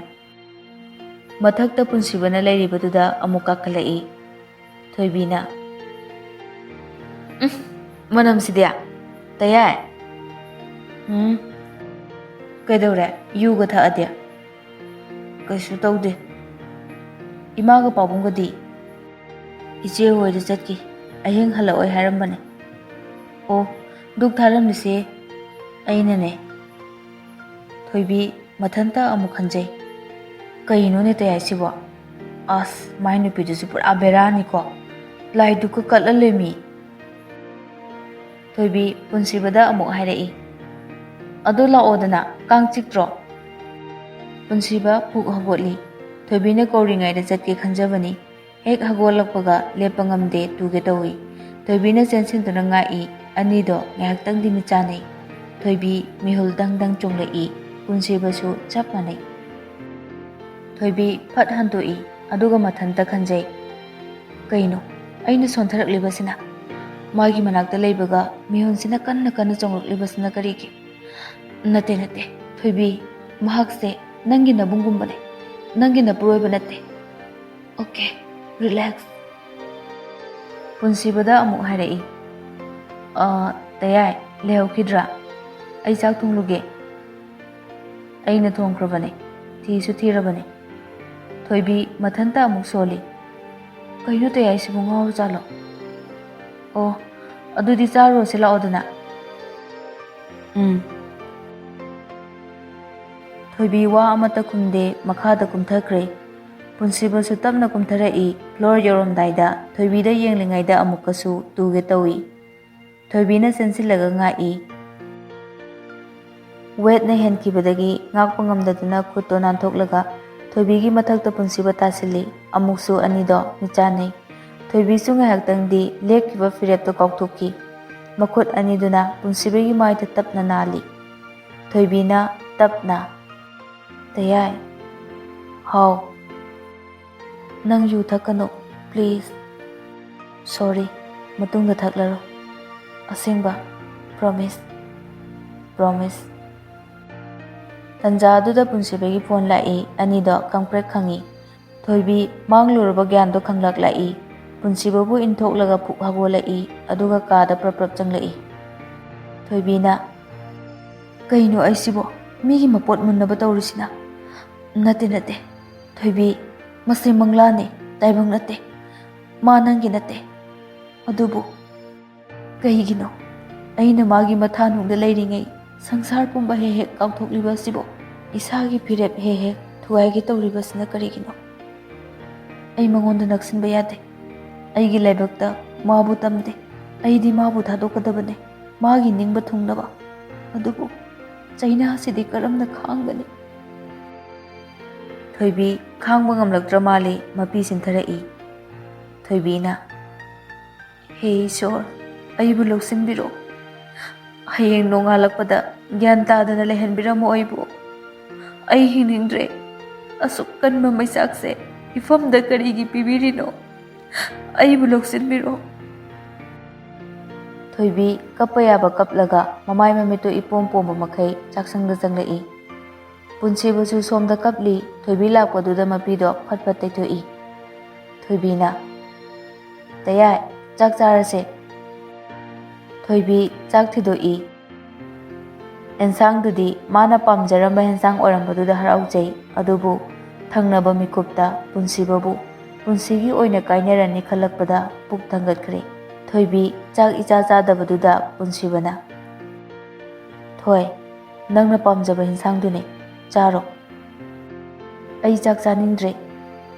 ꯃꯊꯛꯇ ꯄꯨꯟꯁꯤꯕꯅ ꯂꯩꯔꯤꯕꯗꯨꯗ ꯑꯃꯨꯛ ꯀꯥꯈꯠꯂꯛꯏ꯫ ꯊꯣꯏꯕꯤꯅ, "ꯎꯝ, ꯃꯅꯝꯁꯤꯗꯤ꯫ ꯇꯌꯥꯏ꯫ ꯎꯝ, ꯀꯩꯗꯧꯔꯦ? ꯌꯨꯒ ꯊꯛꯑꯗꯤ?" "ꯀꯩꯁꯨ ꯇꯧꯗꯦ꯫ ꯏꯃꯥꯒ ꯄꯥꯕꯨꯡꯒꯗꯤ?" "ꯏꯆꯦ ꯍꯣꯏꯗ ꯆꯠꯈꯤ꯫ ꯑꯍꯤꯡ ꯍꯜꯂꯛꯑꯣꯏ ꯍꯥꯏꯔꯝꯕꯅꯦ꯫" "ꯑꯣ, ꯙꯨꯛ ꯊꯥꯔꯝꯃꯤꯁꯦ ꯑꯩꯅꯅꯦ꯫" ꯊꯣꯏꯕꯤ ꯃꯊꯟꯇ ꯑꯃꯨꯛ ꯈꯟꯖꯩ, "ꯀꯩꯅꯣꯅꯦ ꯇꯌꯥꯏꯁꯤꯕꯣ? ꯑꯁ, ꯃꯥꯏ ꯅꯨꯄꯤꯗꯨꯁꯨ ꯄꯨꯔꯥ ꯕꯦꯔꯥꯅꯤꯀꯣ꯫ ꯂꯥꯏ ꯙꯨꯛꯀ ꯀꯠꯂ ꯂꯩꯃꯤ꯫" ꯊꯣꯏꯕꯤ ꯄꯨꯟꯁꯤꯕꯗ ꯑꯃꯨꯛ ꯍꯥꯏꯔꯛꯏ, "ꯑꯗꯨ ꯂꯥꯛꯑꯣꯗꯅ, ꯀꯥꯡ ꯆꯤꯛꯇ꯭ꯔꯣ?" ꯄꯨꯟꯁꯤꯕ ꯄꯨꯛ ꯍꯧꯒꯠꯂꯤ꯫ ꯊꯣꯏꯕꯤꯅ ꯀꯧꯔꯤꯉꯩꯗ ꯆꯠꯀꯦ ꯈꯟꯖꯕꯅꯤ꯫ ꯍꯦꯛ ꯍꯧꯒꯠꯂꯛꯄꯒ ꯂꯦꯞꯄ ꯉꯝꯗꯦ, ꯇꯨꯒꯦ ꯇꯧꯏ꯫ ꯊꯣꯏꯕꯤꯅ ꯆꯦꯟꯁꯤꯟꯗꯨꯅ ꯉꯥꯛꯏ꯫ ꯑꯅꯤꯗꯣ ꯉꯥꯏꯍꯥꯛꯇꯪꯗꯤ ꯃꯤꯠ ꯆꯥꯟꯅꯩ꯫ ꯊꯣꯏꯕꯤ ꯃꯤꯍꯨꯜ ꯗꯪ ꯗꯪ ꯆꯣꯡꯂꯛꯏ꯫ ꯄꯨꯟꯁꯤꯕꯁꯨ ꯆꯞ ꯃꯥꯟꯅꯩ꯫ ꯊꯣꯏꯕꯤ ꯐꯠ ꯍꯟꯗꯣꯛꯏ, ꯑꯗꯨꯒ ꯃꯊꯟꯇ ꯈꯟꯖꯩ, "ꯀꯩꯅꯣ ꯑꯩꯅ ꯁꯣꯟꯊꯔꯛꯂꯤꯕꯁꯤꯅ? ꯃꯥꯒꯤ ꯃꯅꯥꯛꯇ ꯂꯩꯕꯒ ꯃꯤꯍꯨꯟꯁꯤꯅ ꯀꯟꯅ ꯀꯟꯅ ꯆꯣꯡꯂꯛꯂꯤꯕꯁꯤꯅ ꯀꯔꯤꯒꯤ?" "ꯅꯠꯇꯦ, ꯅꯠꯇꯦ, ꯊꯣꯏꯕꯤ, ꯃꯍꯥꯛꯁꯦ ꯅꯪꯒꯤ ꯅꯕꯨꯡꯒꯨꯝꯕꯅꯦ, ꯅꯪꯒꯤ ꯅꯄꯨꯔꯣꯏꯕ ꯅꯠꯇꯦ꯫ Okay, relax꯫" ꯄꯨꯟꯁꯤꯕꯗ ꯑꯃꯨꯛ ꯍꯥꯏꯔꯛꯏ, "ꯑ, ꯇꯌꯥꯏ, ꯂꯩꯍꯧꯈꯤꯗ꯭ꯔꯥ? ꯑꯩ ꯆꯥꯛ ꯊꯣꯡꯂꯨꯒꯦ꯫" "ꯑꯩꯅ ꯊꯣꯡꯈ꯭ꯔꯕꯅꯦ, ꯊꯤꯁꯨ ꯊꯤꯔꯕꯅꯦ꯫" ꯊꯣꯏꯕꯤ ꯃꯊꯟꯇ ꯑꯃꯨꯛ ꯁꯣꯜꯂꯤ, "ꯀꯩꯅꯣ ꯇꯌꯥꯏꯁꯤꯕꯨ ꯉꯥꯎꯔꯖꯥꯠꯂꯣ? ꯑꯣ, ꯑꯗꯨꯗꯤ ꯆꯥꯔꯨꯔꯁꯤ ꯂꯥꯛꯑꯣꯗꯅ꯫" "ꯎꯝ꯫" ꯊꯣꯏꯕꯤ ꯋꯥ ꯑꯃꯠꯇ ꯈꯨꯝꯗꯦ, ꯃꯈꯥꯗ ꯀꯨꯝꯊꯈ꯭ꯔꯦ꯫ ꯄꯨꯟꯁꯤꯕꯁꯨ ꯇꯞꯅ ꯀꯨꯝꯊꯔꯛꯏ꯫ Floor ꯌꯧꯔꯝꯗꯥꯏꯗ ꯊꯣꯏꯕꯤꯗ ꯌꯦꯡꯂꯤꯉꯩꯗ ꯑꯃꯨꯛꯀꯁꯨ ꯇꯨꯒꯦ ꯇꯧꯏ꯫ ꯊꯣꯏꯕꯤꯅ ꯆꯦꯟꯁꯤꯜꯂꯒ ꯉꯥꯛꯏ꯫ Weightꯅ ꯍꯦꯟꯈꯤꯕꯗꯒꯤ ꯉꯥꯛꯄ ꯉꯝꯗꯗꯨꯅ ꯈꯨꯠꯇꯣ ꯅꯥꯟꯊꯣꯛꯂꯒ ꯊꯣꯏꯕꯤꯒꯤ ꯃꯊꯛꯇ ꯄꯨꯟꯁꯤꯕ ꯇꯥꯁꯤꯜꯂꯤ꯫ ꯑꯃꯨꯛꯁꯨ ꯑꯅꯤꯗꯣ ꯃꯤꯠꯆꯥꯟꯅꯩ꯫ ꯊꯣꯏꯕꯤꯁꯨ ꯉꯥꯏꯍꯥꯛꯇꯪꯗꯤ ꯂꯦꯞꯈꯤꯕ ꯐꯤꯔꯦꯞꯇꯣ ꯀꯥꯎꯊꯣꯛꯈꯤ꯫ ꯃꯈꯨꯠ ꯑꯅꯤꯗꯨꯅ ꯄꯨꯟꯁꯤꯕꯒꯤ ꯃꯥꯏꯗ ꯇꯞꯅ ꯅꯥꯜꯂꯤ꯫ ꯊꯣꯏꯕꯤꯅ ꯇꯞꯅ, "ꯇꯌꯥꯏ꯫" "ꯍꯥꯎ꯫" "ꯅꯪ ꯌꯨ ꯊꯛꯀꯅꯨ, please꯫" "Sorry, ꯃꯇꯨꯡꯗ ꯊꯛꯂꯔꯣꯏ꯫ ꯑꯁꯦꯡꯕ, promise, promise꯫" ꯇꯟꯖꯥ ꯑꯗꯨꯗ ꯄꯨꯟꯁꯤꯕꯒꯤ ꯐꯣꯟ ꯂꯥꯛꯏ꯫ ꯑꯅꯤꯗꯣ ꯈꯪꯄ꯭ꯔꯦꯛ ꯈꯪꯏ꯫ ꯊꯣꯏꯕꯤ ꯃꯥꯡꯂꯨꯔꯕ ꯒ꯭ꯌꯥꯟꯗꯣ ꯈꯪꯂꯛꯂꯛꯏ꯫ ꯄꯨꯟꯁꯤꯕꯕꯨ ꯏꯟꯊꯣꯛꯂꯒ ꯐꯨꯛ ꯍꯧꯒꯠꯂꯛꯏ, ꯑꯗꯨꯒ ꯀꯥꯗ ꯄ꯭ꯔꯞ ꯄ꯭ꯔꯞ ꯆꯪꯂꯛꯏ꯫ ꯊꯣꯏꯕꯤꯅ, "ꯀꯩꯅꯣ ꯑꯩꯁꯤꯕꯣ? ꯃꯤꯒꯤ ꯃꯄꯣꯠ ꯃꯨꯟꯅꯕ ꯇꯧꯔꯤꯁꯤꯅ?" "ꯅꯠꯇꯦ, ꯅꯠꯇꯦ, ꯊꯣꯏꯕꯤ, ꯃꯁꯤ ꯃꯪꯂꯥꯅꯦ, ꯇꯥꯏꯕꯪ ꯅꯠꯇꯦ꯫ ꯃꯥ ꯅꯪꯒꯤ ꯅꯠꯇꯦ꯫ ꯑꯗꯨꯕꯨ ꯀꯩꯒꯤꯅꯣ ꯑꯩꯅ ꯃꯥꯒꯤ ꯃꯊꯥꯅꯨꯡꯗ ꯂꯩꯔꯤꯉꯩ ꯁꯪꯁꯥꯔ ꯄꯨꯝꯕ ꯍꯦꯛ ꯍꯦꯛ ꯀꯥꯎꯊꯣꯛꯂꯤꯕ ꯑꯁꯤꯕꯨ? ꯏꯁꯥꯒꯤ ꯐꯤꯔꯦꯞ ꯍꯦꯛ ꯍꯦꯛ ꯊꯨꯒꯥꯏꯒꯦ ꯇꯧꯔꯤꯕꯁꯤꯅ ꯀꯔꯤꯒꯤꯅꯣ? ꯑꯩ ꯃꯉꯣꯟꯗ ꯅꯛꯁꯤꯟꯕ ꯌꯥꯗꯦ꯫ ꯑꯩꯒꯤ ꯂꯥꯏꯕꯛꯇ ꯃꯥꯕꯨ ꯇꯝꯗꯦ꯫ ꯑꯩꯗꯤ ꯃꯥꯕꯨ ꯊꯥꯗꯣꯛꯀꯗꯕꯅꯦ, ꯃꯥꯒꯤ ꯅꯤꯡꯕ ꯊꯨꯡꯅꯕ꯫ ꯑꯗꯨꯕꯨ ꯆꯩꯅꯥꯁꯤꯗꯤ ꯀꯔꯝꯅ ꯈꯥꯡꯒꯅꯤ?" ꯊꯣꯏꯕꯤ ꯈꯥꯡꯕ ꯉꯝꯂꯛꯇ꯭ꯔ ꯃꯥꯜꯂꯤ, ꯃꯄꯤ ꯆꯤꯟꯊꯔꯛꯏ꯫ ꯊꯣꯏꯕꯤꯅ, "ꯍꯦ ꯏꯁꯣꯔ, ꯑꯩꯕꯨ ꯂꯧꯁꯤꯟꯕꯤꯔꯣ꯫ ꯍꯌꯦꯡ ꯅꯣꯡꯉꯥꯜꯂꯛꯄꯗ ꯒ꯭ꯌꯥꯟ ꯇꯥꯗꯅ ꯂꯩꯍꯟꯕꯤꯔꯝꯃꯣ ꯑꯩꯕꯨ꯫ ꯑꯩ ꯍꯤꯡꯅꯤꯡꯗ꯭ꯔꯦ꯫ ꯑꯁꯨꯛ ꯀꯟꯕ ꯃꯩꯆꯥꯛꯁꯦ ꯏꯐꯝꯗ ꯀꯔꯤꯒꯤ ꯄꯤꯕꯤꯔꯤꯅꯣ? ꯑꯩꯕꯨ ꯂꯧꯁꯤꯟꯕꯤꯔꯣ꯫" ꯊꯣꯏꯕꯤ ꯀꯞꯄ ꯌꯥꯕ ꯀꯞꯂꯒ ꯃꯃꯥꯏ ꯃꯃꯤꯠꯇꯨ ꯏꯄꯣꯝ ꯄꯣꯝꯕ ꯃꯈꯩ ꯆꯥꯛꯁꯪꯗ ꯆꯪꯂꯛꯏ꯫ ꯄꯨꯟꯁꯤꯕꯁꯨ ꯁꯣꯝꯗ ꯀꯞꯂꯤ꯫ ꯊꯣꯏꯕꯤ ꯂꯥꯛꯄꯗꯨꯗ ꯃꯄꯤꯗꯣ ꯐꯠ ꯐꯠ ꯇꯩꯊꯣꯛꯏ꯫ ꯊꯣꯏꯕꯤꯅ, "ꯇꯌꯥꯏ, ꯆꯥꯛ ꯆꯥꯔꯁꯦ꯫" ꯊꯣꯏꯕꯤ ꯆꯥꯛ ꯊꯤꯗꯣꯛꯏ꯫ ꯑꯦꯟꯁꯥꯡꯗꯨꯗꯤ ꯃꯥꯅ ꯄꯥꯝꯖꯔꯝꯕ ꯑꯦꯟꯁꯥꯡ ꯑꯣꯏꯔꯝꯕꯗꯨꯗ ꯍꯔꯥꯎꯖꯩ꯫ ꯑꯗꯨꯕꯨ ꯊꯪꯅꯕ ꯃꯤꯀꯨꯞꯇ ꯄꯨꯟꯁꯤꯕꯕꯨ ꯄꯨꯟꯁꯤꯒꯤ ꯑꯣꯏꯅ ꯀꯥꯏꯅꯔꯅꯤ ꯈꯜꯂꯛꯄꯗ ꯄꯨꯛ ꯊꯟꯒꯠꯈ꯭ꯔꯦ꯫ ꯊꯣꯏꯕꯤ ꯆꯥꯛ ꯏꯆꯥ ꯆꯥꯗꯕꯗꯨꯗ ꯄꯨꯟꯁꯤꯕꯅ, "ꯊꯣꯏ, ꯅꯪꯅ ꯄꯥꯝꯖꯕ ꯍꯤꯟꯁꯥꯡꯗꯨꯅꯦ, ꯆꯥꯔꯣ꯫" "ꯑꯩ ꯆꯥꯛ ꯆꯥꯅꯤꯡꯗ꯭ꯔꯦ꯫"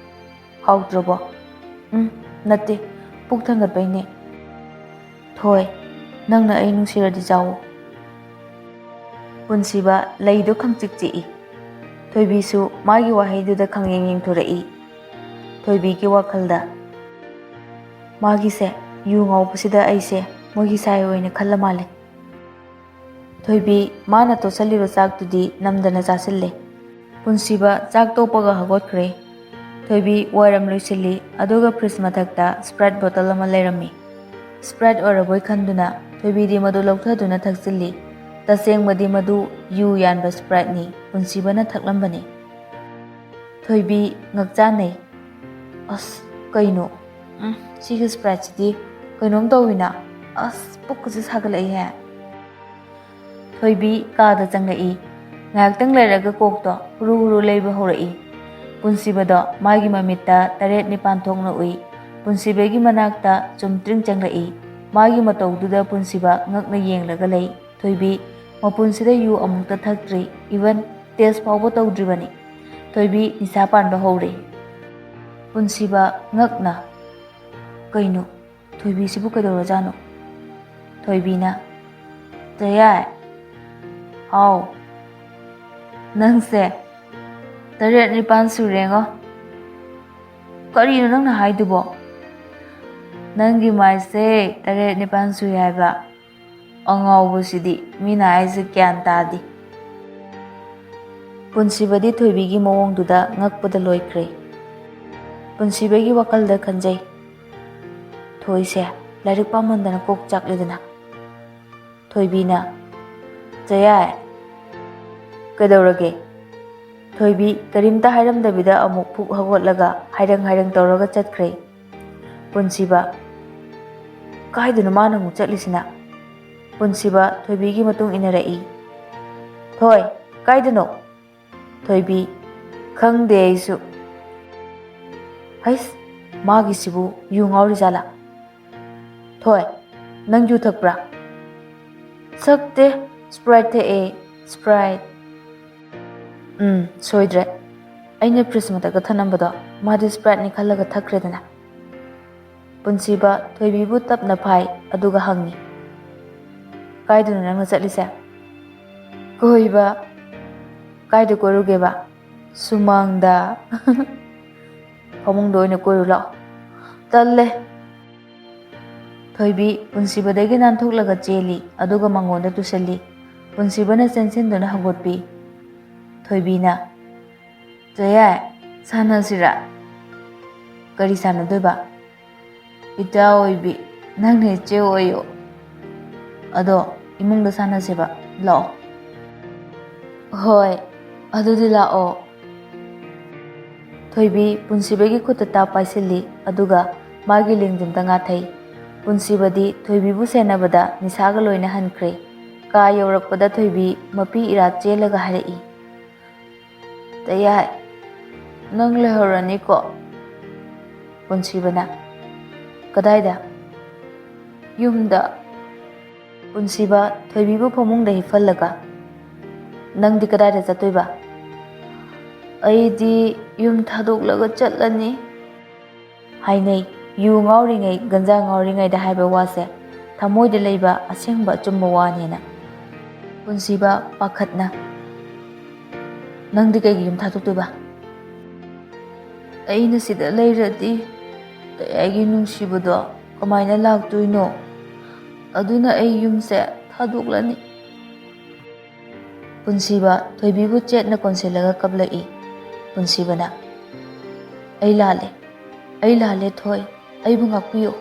"ꯍꯥꯎꯇ꯭ꯔꯕꯣ?" "ꯎꯝ, ꯅꯠꯇꯦ, ꯄꯨꯛ ꯊꯟꯒꯠꯄꯩꯅꯦ꯫" "ꯊꯣꯏ, ꯅꯪꯅ ꯑꯩ ꯅꯨꯡꯁꯤꯔꯗꯤ ꯆꯥꯎꯋꯣ꯫" ꯄꯨꯟꯁꯤꯕ ꯂꯩꯗꯣ ꯈꯪꯆꯤꯛ ꯆꯤꯛꯏ꯫ ꯊꯣꯏꯕꯤꯁꯨ ꯃꯥꯒꯤ ꯋꯥꯍꯩꯗꯨꯗ ꯈꯪꯌꯦꯡ ꯌꯦꯡꯊꯣꯔꯛꯏ꯫ ꯊꯣꯏꯕꯤꯒꯤ ꯋꯥꯈꯜꯗ, "ꯃꯥꯒꯤꯁꯦ ꯌꯨ ꯉꯥꯎꯕꯁꯤꯗ ꯑꯩꯁꯦ ꯃꯣꯏꯒꯤ ꯁꯥꯏ ꯑꯣꯏꯅ ꯈꯜꯂ ꯃꯥꯜꯂꯦ꯫" ꯊꯣꯏꯕꯤ ꯃꯥꯅ ꯇꯣꯠꯁꯜꯂꯤꯕ ꯆꯥꯛꯇꯨꯗꯤ ꯅꯝꯗꯅ ꯆꯥꯁꯤꯜꯂꯦ꯫ ꯄꯨꯟꯁꯤꯕ ꯆꯥꯛ ꯇꯣꯛꯄꯒ ꯍꯧꯒꯠꯈ꯭ꯔꯦ꯫ ꯊꯣꯏꯕꯤ ꯋꯥꯏꯔꯝ ꯂꯣꯏꯁꯤꯜꯂꯤ, ꯑꯗꯨꯒ ꯐ꯭ꯔꯤꯖ ꯃꯊꯛꯇ ꯁ꯭ꯄ꯭ꯔꯥꯏꯠ ꯕꯣꯇꯜ ꯑꯃ ꯂꯩꯔꯝꯃꯤ꯫ ꯁ꯭ꯄ꯭ꯔꯥꯏꯠ ꯑꯣꯏꯔꯕꯣꯏ ꯈꯟꯗꯨꯅ ꯊꯣꯏꯕꯤꯗꯤ ꯃꯗꯨ ꯂꯧꯊꯗꯨꯅ ꯊꯛꯆꯤꯜꯂꯤ꯫ ꯇꯁꯦꯡꯕꯗꯤ ꯃꯗꯨ ꯌꯨ ꯌꯥꯟꯕ Spriteꯅꯤ꯫ ꯄꯨꯟꯁꯤꯕꯅ ꯊꯛꯂꯝꯕꯅꯤ꯫ ꯊꯣꯏꯕꯤ ꯉꯛꯆꯥꯟꯅꯩ꯫ "ꯑꯁ, ꯀꯩꯅꯣ? ꯎꯝ, ꯁꯤꯒꯤ Spriteꯁꯤꯗꯤ ꯀꯩꯅꯣꯝ ꯇꯧꯋꯤꯅ꯫ ꯑꯁ, ꯄꯨꯛꯀꯁꯦ ꯁꯥꯒꯠꯂꯛꯏꯍꯦ꯫" ꯊꯣꯏꯕꯤ ꯀꯥꯗ ꯆꯪꯂꯛꯏ꯫ ꯉꯥꯏꯍꯥꯛꯇꯪ ꯂꯩꯔꯒ ꯀꯣꯛꯇꯣ ꯍꯨꯔꯨ ꯍꯨꯔꯨ ꯂꯩꯕ ꯍꯧꯔꯛꯏ꯫ ꯄꯨꯟꯁꯤꯕꯗꯣ ꯃꯥꯒꯤ ꯃꯃꯤꯠꯇ ꯇꯔꯦꯠ ꯅꯤꯄꯥꯟ ꯊꯣꯛꯅ ꯎꯏ꯫ ꯄꯨꯟꯁꯤꯕꯒꯤ ꯃꯅꯥꯛꯇ ꯆꯨꯝꯇ꯭ꯔꯤꯡ ꯆꯪꯂꯛꯏ꯫ ꯃꯥꯒꯤ ꯃꯇꯧꯗꯨꯗ ꯄꯨꯟꯁꯤꯕ ꯉꯛꯅ ꯌꯦꯡꯂꯒ ꯂꯩ꯫ ꯊꯣꯏꯕꯤ ꯃꯄꯨꯟꯁꯤꯗ ꯌꯨ ꯑꯃꯨꯛꯇ ꯊꯛꯇ꯭ꯔꯤ, even taste ꯐꯥꯎꯕ ꯇꯧꯗ꯭ꯔꯤꯕꯅꯤ꯫ ꯊꯣꯏꯕꯤ ꯅꯤꯁꯥ ꯄꯥꯟꯕ ꯍꯧꯔꯦ꯫ ꯄꯨꯟꯁꯤꯕ ꯉꯛꯅ, "ꯀꯩꯅꯣ, ꯊꯣꯏꯕꯤꯁꯤꯕꯨ ꯀꯩꯗꯧꯔꯖꯥꯠꯅꯣ?" ꯊꯣꯏꯕꯤꯅ, "ꯆꯌꯥꯏ, ꯍꯥꯎ, ꯅꯪꯁꯦ ꯇꯔꯦꯠ ꯅꯤꯄꯥꯟ ꯁꯨꯔꯦꯉꯣ꯫ ꯀꯔꯤꯅꯣ ꯅꯪꯅ ꯍꯥꯏꯗꯨꯕꯣ? ꯅꯪꯒꯤ ꯃꯥꯏꯁꯦ ꯇꯔꯦꯠ ꯅꯤꯄꯥꯟ ꯁꯨꯏ ꯍꯥꯏꯕ꯫ ꯑꯉꯥꯎꯕꯁꯤꯗꯤ ꯃꯤꯅ ꯍꯥꯏꯁꯦ ꯒ꯭ꯌꯥꯟ ꯇꯥꯗꯦ꯫" ꯄꯨꯟꯁꯤꯕꯗꯤ ꯊꯣꯏꯕꯤꯒꯤ ꯃꯑꯣꯡꯗꯨꯗ ꯉꯛꯄꯗ ꯂꯣꯏꯈ꯭ꯔꯦ꯫ ꯄꯨꯟꯁꯤꯕꯒꯤ ꯋꯥꯈꯜꯗ ꯈꯟꯖꯩ, "ꯊꯣꯏꯁꯦ ꯂꯥꯏꯔꯤꯛ ꯄꯥꯃꯟꯗꯅ ꯀꯣꯛ ꯆꯥꯛꯂꯦꯗꯅ꯫" ꯊꯣꯏꯕꯤꯅ, "ꯆꯌꯥꯏ, ꯀꯩꯗꯧꯔꯒꯦ?" ꯊꯣꯏꯕꯤ ꯀꯔꯤꯝꯇ ꯍꯥꯏꯔꯝꯗꯕꯤꯗ ꯑꯃꯨꯛ ꯐꯨꯛ ꯍꯧꯒꯠꯂꯒ ꯍꯥꯏꯔꯪ ꯍꯥꯏꯔꯪ ꯇꯧꯔꯒ ꯆꯠꯈ꯭ꯔꯦ꯫ ꯄꯨꯟꯁꯤꯕ, "ꯀꯥꯏꯗꯅꯣ ꯃꯥꯅ ꯑꯃꯨꯛ ꯆꯠꯂꯤꯁꯤꯅ?" ꯄꯨꯟꯁꯤꯕ ꯊꯣꯏꯕꯤꯒꯤ ꯃꯇꯨꯡ ꯏꯟꯅꯔꯛꯏ꯫ "ꯊꯣꯏ, ꯀꯥꯏꯗꯅꯣ?" ꯊꯣꯏꯕꯤ, "ꯈꯪꯗꯦ ꯑꯩꯁꯨ꯫" "ꯍꯩꯁ, ꯃꯥꯒꯤꯁꯤꯕꯨ ꯌꯨ ꯉꯥꯎꯔꯤꯖꯥꯠꯂꯥ? ꯊꯣꯏ, ꯅꯪ ꯌꯨ ꯊꯛꯄ꯭ꯔꯥ?" "ꯊꯛꯇꯦ, Sprite ꯊꯛꯑꯦ, Sprite꯫" "ꯎꯝ, ꯁꯣꯏꯗ꯭ꯔꯦ꯫ ꯑꯩꯅ fridge ꯃꯊꯛꯇ ꯊꯅꯝꯕꯗꯣ ꯃꯥꯗꯤ Spriteꯅꯤ ꯈꯜꯂꯒ ꯊꯛꯈ꯭ꯔꯦꯗꯅ꯫" ꯄꯨꯟꯁꯤꯕ ꯊꯣꯏꯕꯤꯕꯨ ꯇꯞꯅ ꯐꯥꯏ, ꯑꯗꯨꯒ ꯍꯪꯉꯤ, "ꯀꯥꯏꯗꯅꯣ ꯅꯪꯅ ꯆꯠꯂꯤꯁꯦ?" "ꯀꯣꯏꯕ꯫" "ꯀꯥꯏꯗ ꯀꯣꯏꯔꯨꯒꯦꯕ?" "ꯁꯨꯃꯥꯡꯗ꯫" "ꯐꯃꯨꯡꯗ ꯑꯣꯏꯅ ꯀꯣꯏꯔꯨ ꯂꯥꯛꯑꯣ꯫" "ꯇꯜꯂꯦ꯫" ꯊꯣꯏꯕꯤ ꯄꯨꯟꯁꯤꯕꯗꯒꯤ ꯅꯥꯟꯊꯣꯛꯂꯒ ꯆꯦꯜꯂꯤ, ꯑꯗꯨꯒ ꯃꯉꯣꯟꯗ ꯇꯨꯁꯜꯂꯤ꯫ ꯄꯨꯟꯁꯤꯕꯅ ꯆꯦꯟꯁꯤꯟꯗꯨꯅ ꯍꯧꯒꯠꯄꯤ꯫ ꯊꯣꯏꯕꯤꯅ, "ꯆꯌꯥꯏ, ꯁꯥꯟꯅꯁꯤꯔꯥ?" "ꯀꯔꯤ ꯁꯥꯟꯅꯗꯣꯏꯕ?" "ꯏꯆꯥ ꯑꯣꯏꯕꯤ, ꯅꯪꯅ ꯏꯆꯦ ꯑꯣꯏꯌꯣ꯫ ꯑꯗꯣ ꯏꯃꯨꯡꯗ ꯁꯥꯟꯅꯁꯦꯕ, ꯂꯥꯛꯑꯣ꯫ ꯍꯣꯏ, ꯑꯗꯨꯗꯤ ꯂꯥꯛꯑꯣ꯫ ꯊꯣꯏꯕꯤ ꯄꯨꯟꯁꯤꯕꯒꯤ ꯈꯨꯠꯇ ꯇꯥꯞ ꯄꯥꯏꯁꯤꯜꯂꯤ, ꯑꯗꯨꯒ ꯃꯥꯒꯤ ꯂꯦꯡꯖꯨꯝꯗ ꯉꯥꯊꯩ꯫ ꯄꯨꯟꯁꯤꯕꯗꯤ ꯊꯣꯏꯕꯤꯕꯨ ꯁꯦꯟꯅꯕꯗ ꯅꯤꯁꯥꯒ ꯂꯣꯏꯅ ꯍꯟꯈ꯭ꯔꯦ꯫ ꯀꯥ ꯌꯧꯔꯛꯄꯗ ꯊꯣꯏꯕꯤ ꯃꯄꯤ ꯏꯔꯥ ꯆꯦꯜꯂꯒ ꯍꯥꯏꯔꯛꯏ, "ꯇꯌꯥꯏ, ꯅꯪ ꯂꯩꯍꯧꯔꯅꯤꯀꯣ?" ꯄꯨꯟꯁꯤꯕꯅ, "ꯀꯗꯥꯏꯗ?" "ꯌꯨꯝꯗ꯫" ꯄꯨꯟꯁꯤꯕ ꯊꯣꯏꯕꯤꯕꯨ ꯐꯃꯨꯡꯗ ꯍꯤꯞꯍꯜꯂꯒ, "ꯅꯪꯗꯤ ꯀꯗꯥꯏꯗ ꯆꯠꯇꯣꯏꯕ?" "ꯑꯩꯗꯤ ꯌꯨꯝ ꯊꯥꯗꯣꯛꯂꯒ ꯆꯠꯂꯅꯤ꯫" ꯍꯥꯏꯅꯩ, ꯌꯨ ꯉꯥꯎꯔꯤꯉꯩ, ꯒꯟꯖꯥ ꯉꯥꯎꯔꯤꯉꯩꯗ ꯍꯥꯏꯕ ꯋꯥꯁꯦ ꯊꯃꯣꯏꯗ ꯂꯩꯕ ꯑꯁꯦꯡꯕ ꯑꯆꯨꯝꯕ ꯋꯥꯅꯦꯅ꯫ ꯄꯨꯟꯁꯤꯕ ꯄꯥꯈꯠꯅ, "ꯅꯪꯗꯤ ꯀꯩꯒꯤ ꯌꯨꯝ ꯊꯥꯗꯣꯛꯇꯣꯏꯕ?" "ꯑꯩꯅ ꯁꯤꯗ ꯂꯩꯔꯗꯤ ꯇꯌꯥꯏꯒꯤ ꯅꯨꯡꯁꯤꯕꯗꯣ ꯀꯃꯥꯏꯅ ꯂꯥꯛꯇꯣꯏꯅꯣ? ꯑꯗꯨꯅ ꯑꯩ ꯌꯨꯝꯁꯦ ꯊꯥꯗꯣꯛꯂꯅꯤ꯫" ꯄꯨꯟꯁꯤꯕ ꯊꯣꯏꯕꯤꯕꯨ ꯆꯦꯠꯅ ꯀꯣꯟꯁꯤꯜꯂꯒ ꯀꯞꯂꯛꯏ꯫ ꯄꯨꯟꯁꯤꯕꯅ, "ꯑꯩ ꯂꯥꯜꯂꯦ, ꯑꯩ ꯂꯥꯜꯂꯦ ꯊꯣꯏ, ꯑꯩꯕꯨ ꯉꯥꯛꯄꯤꯌꯨ꯫"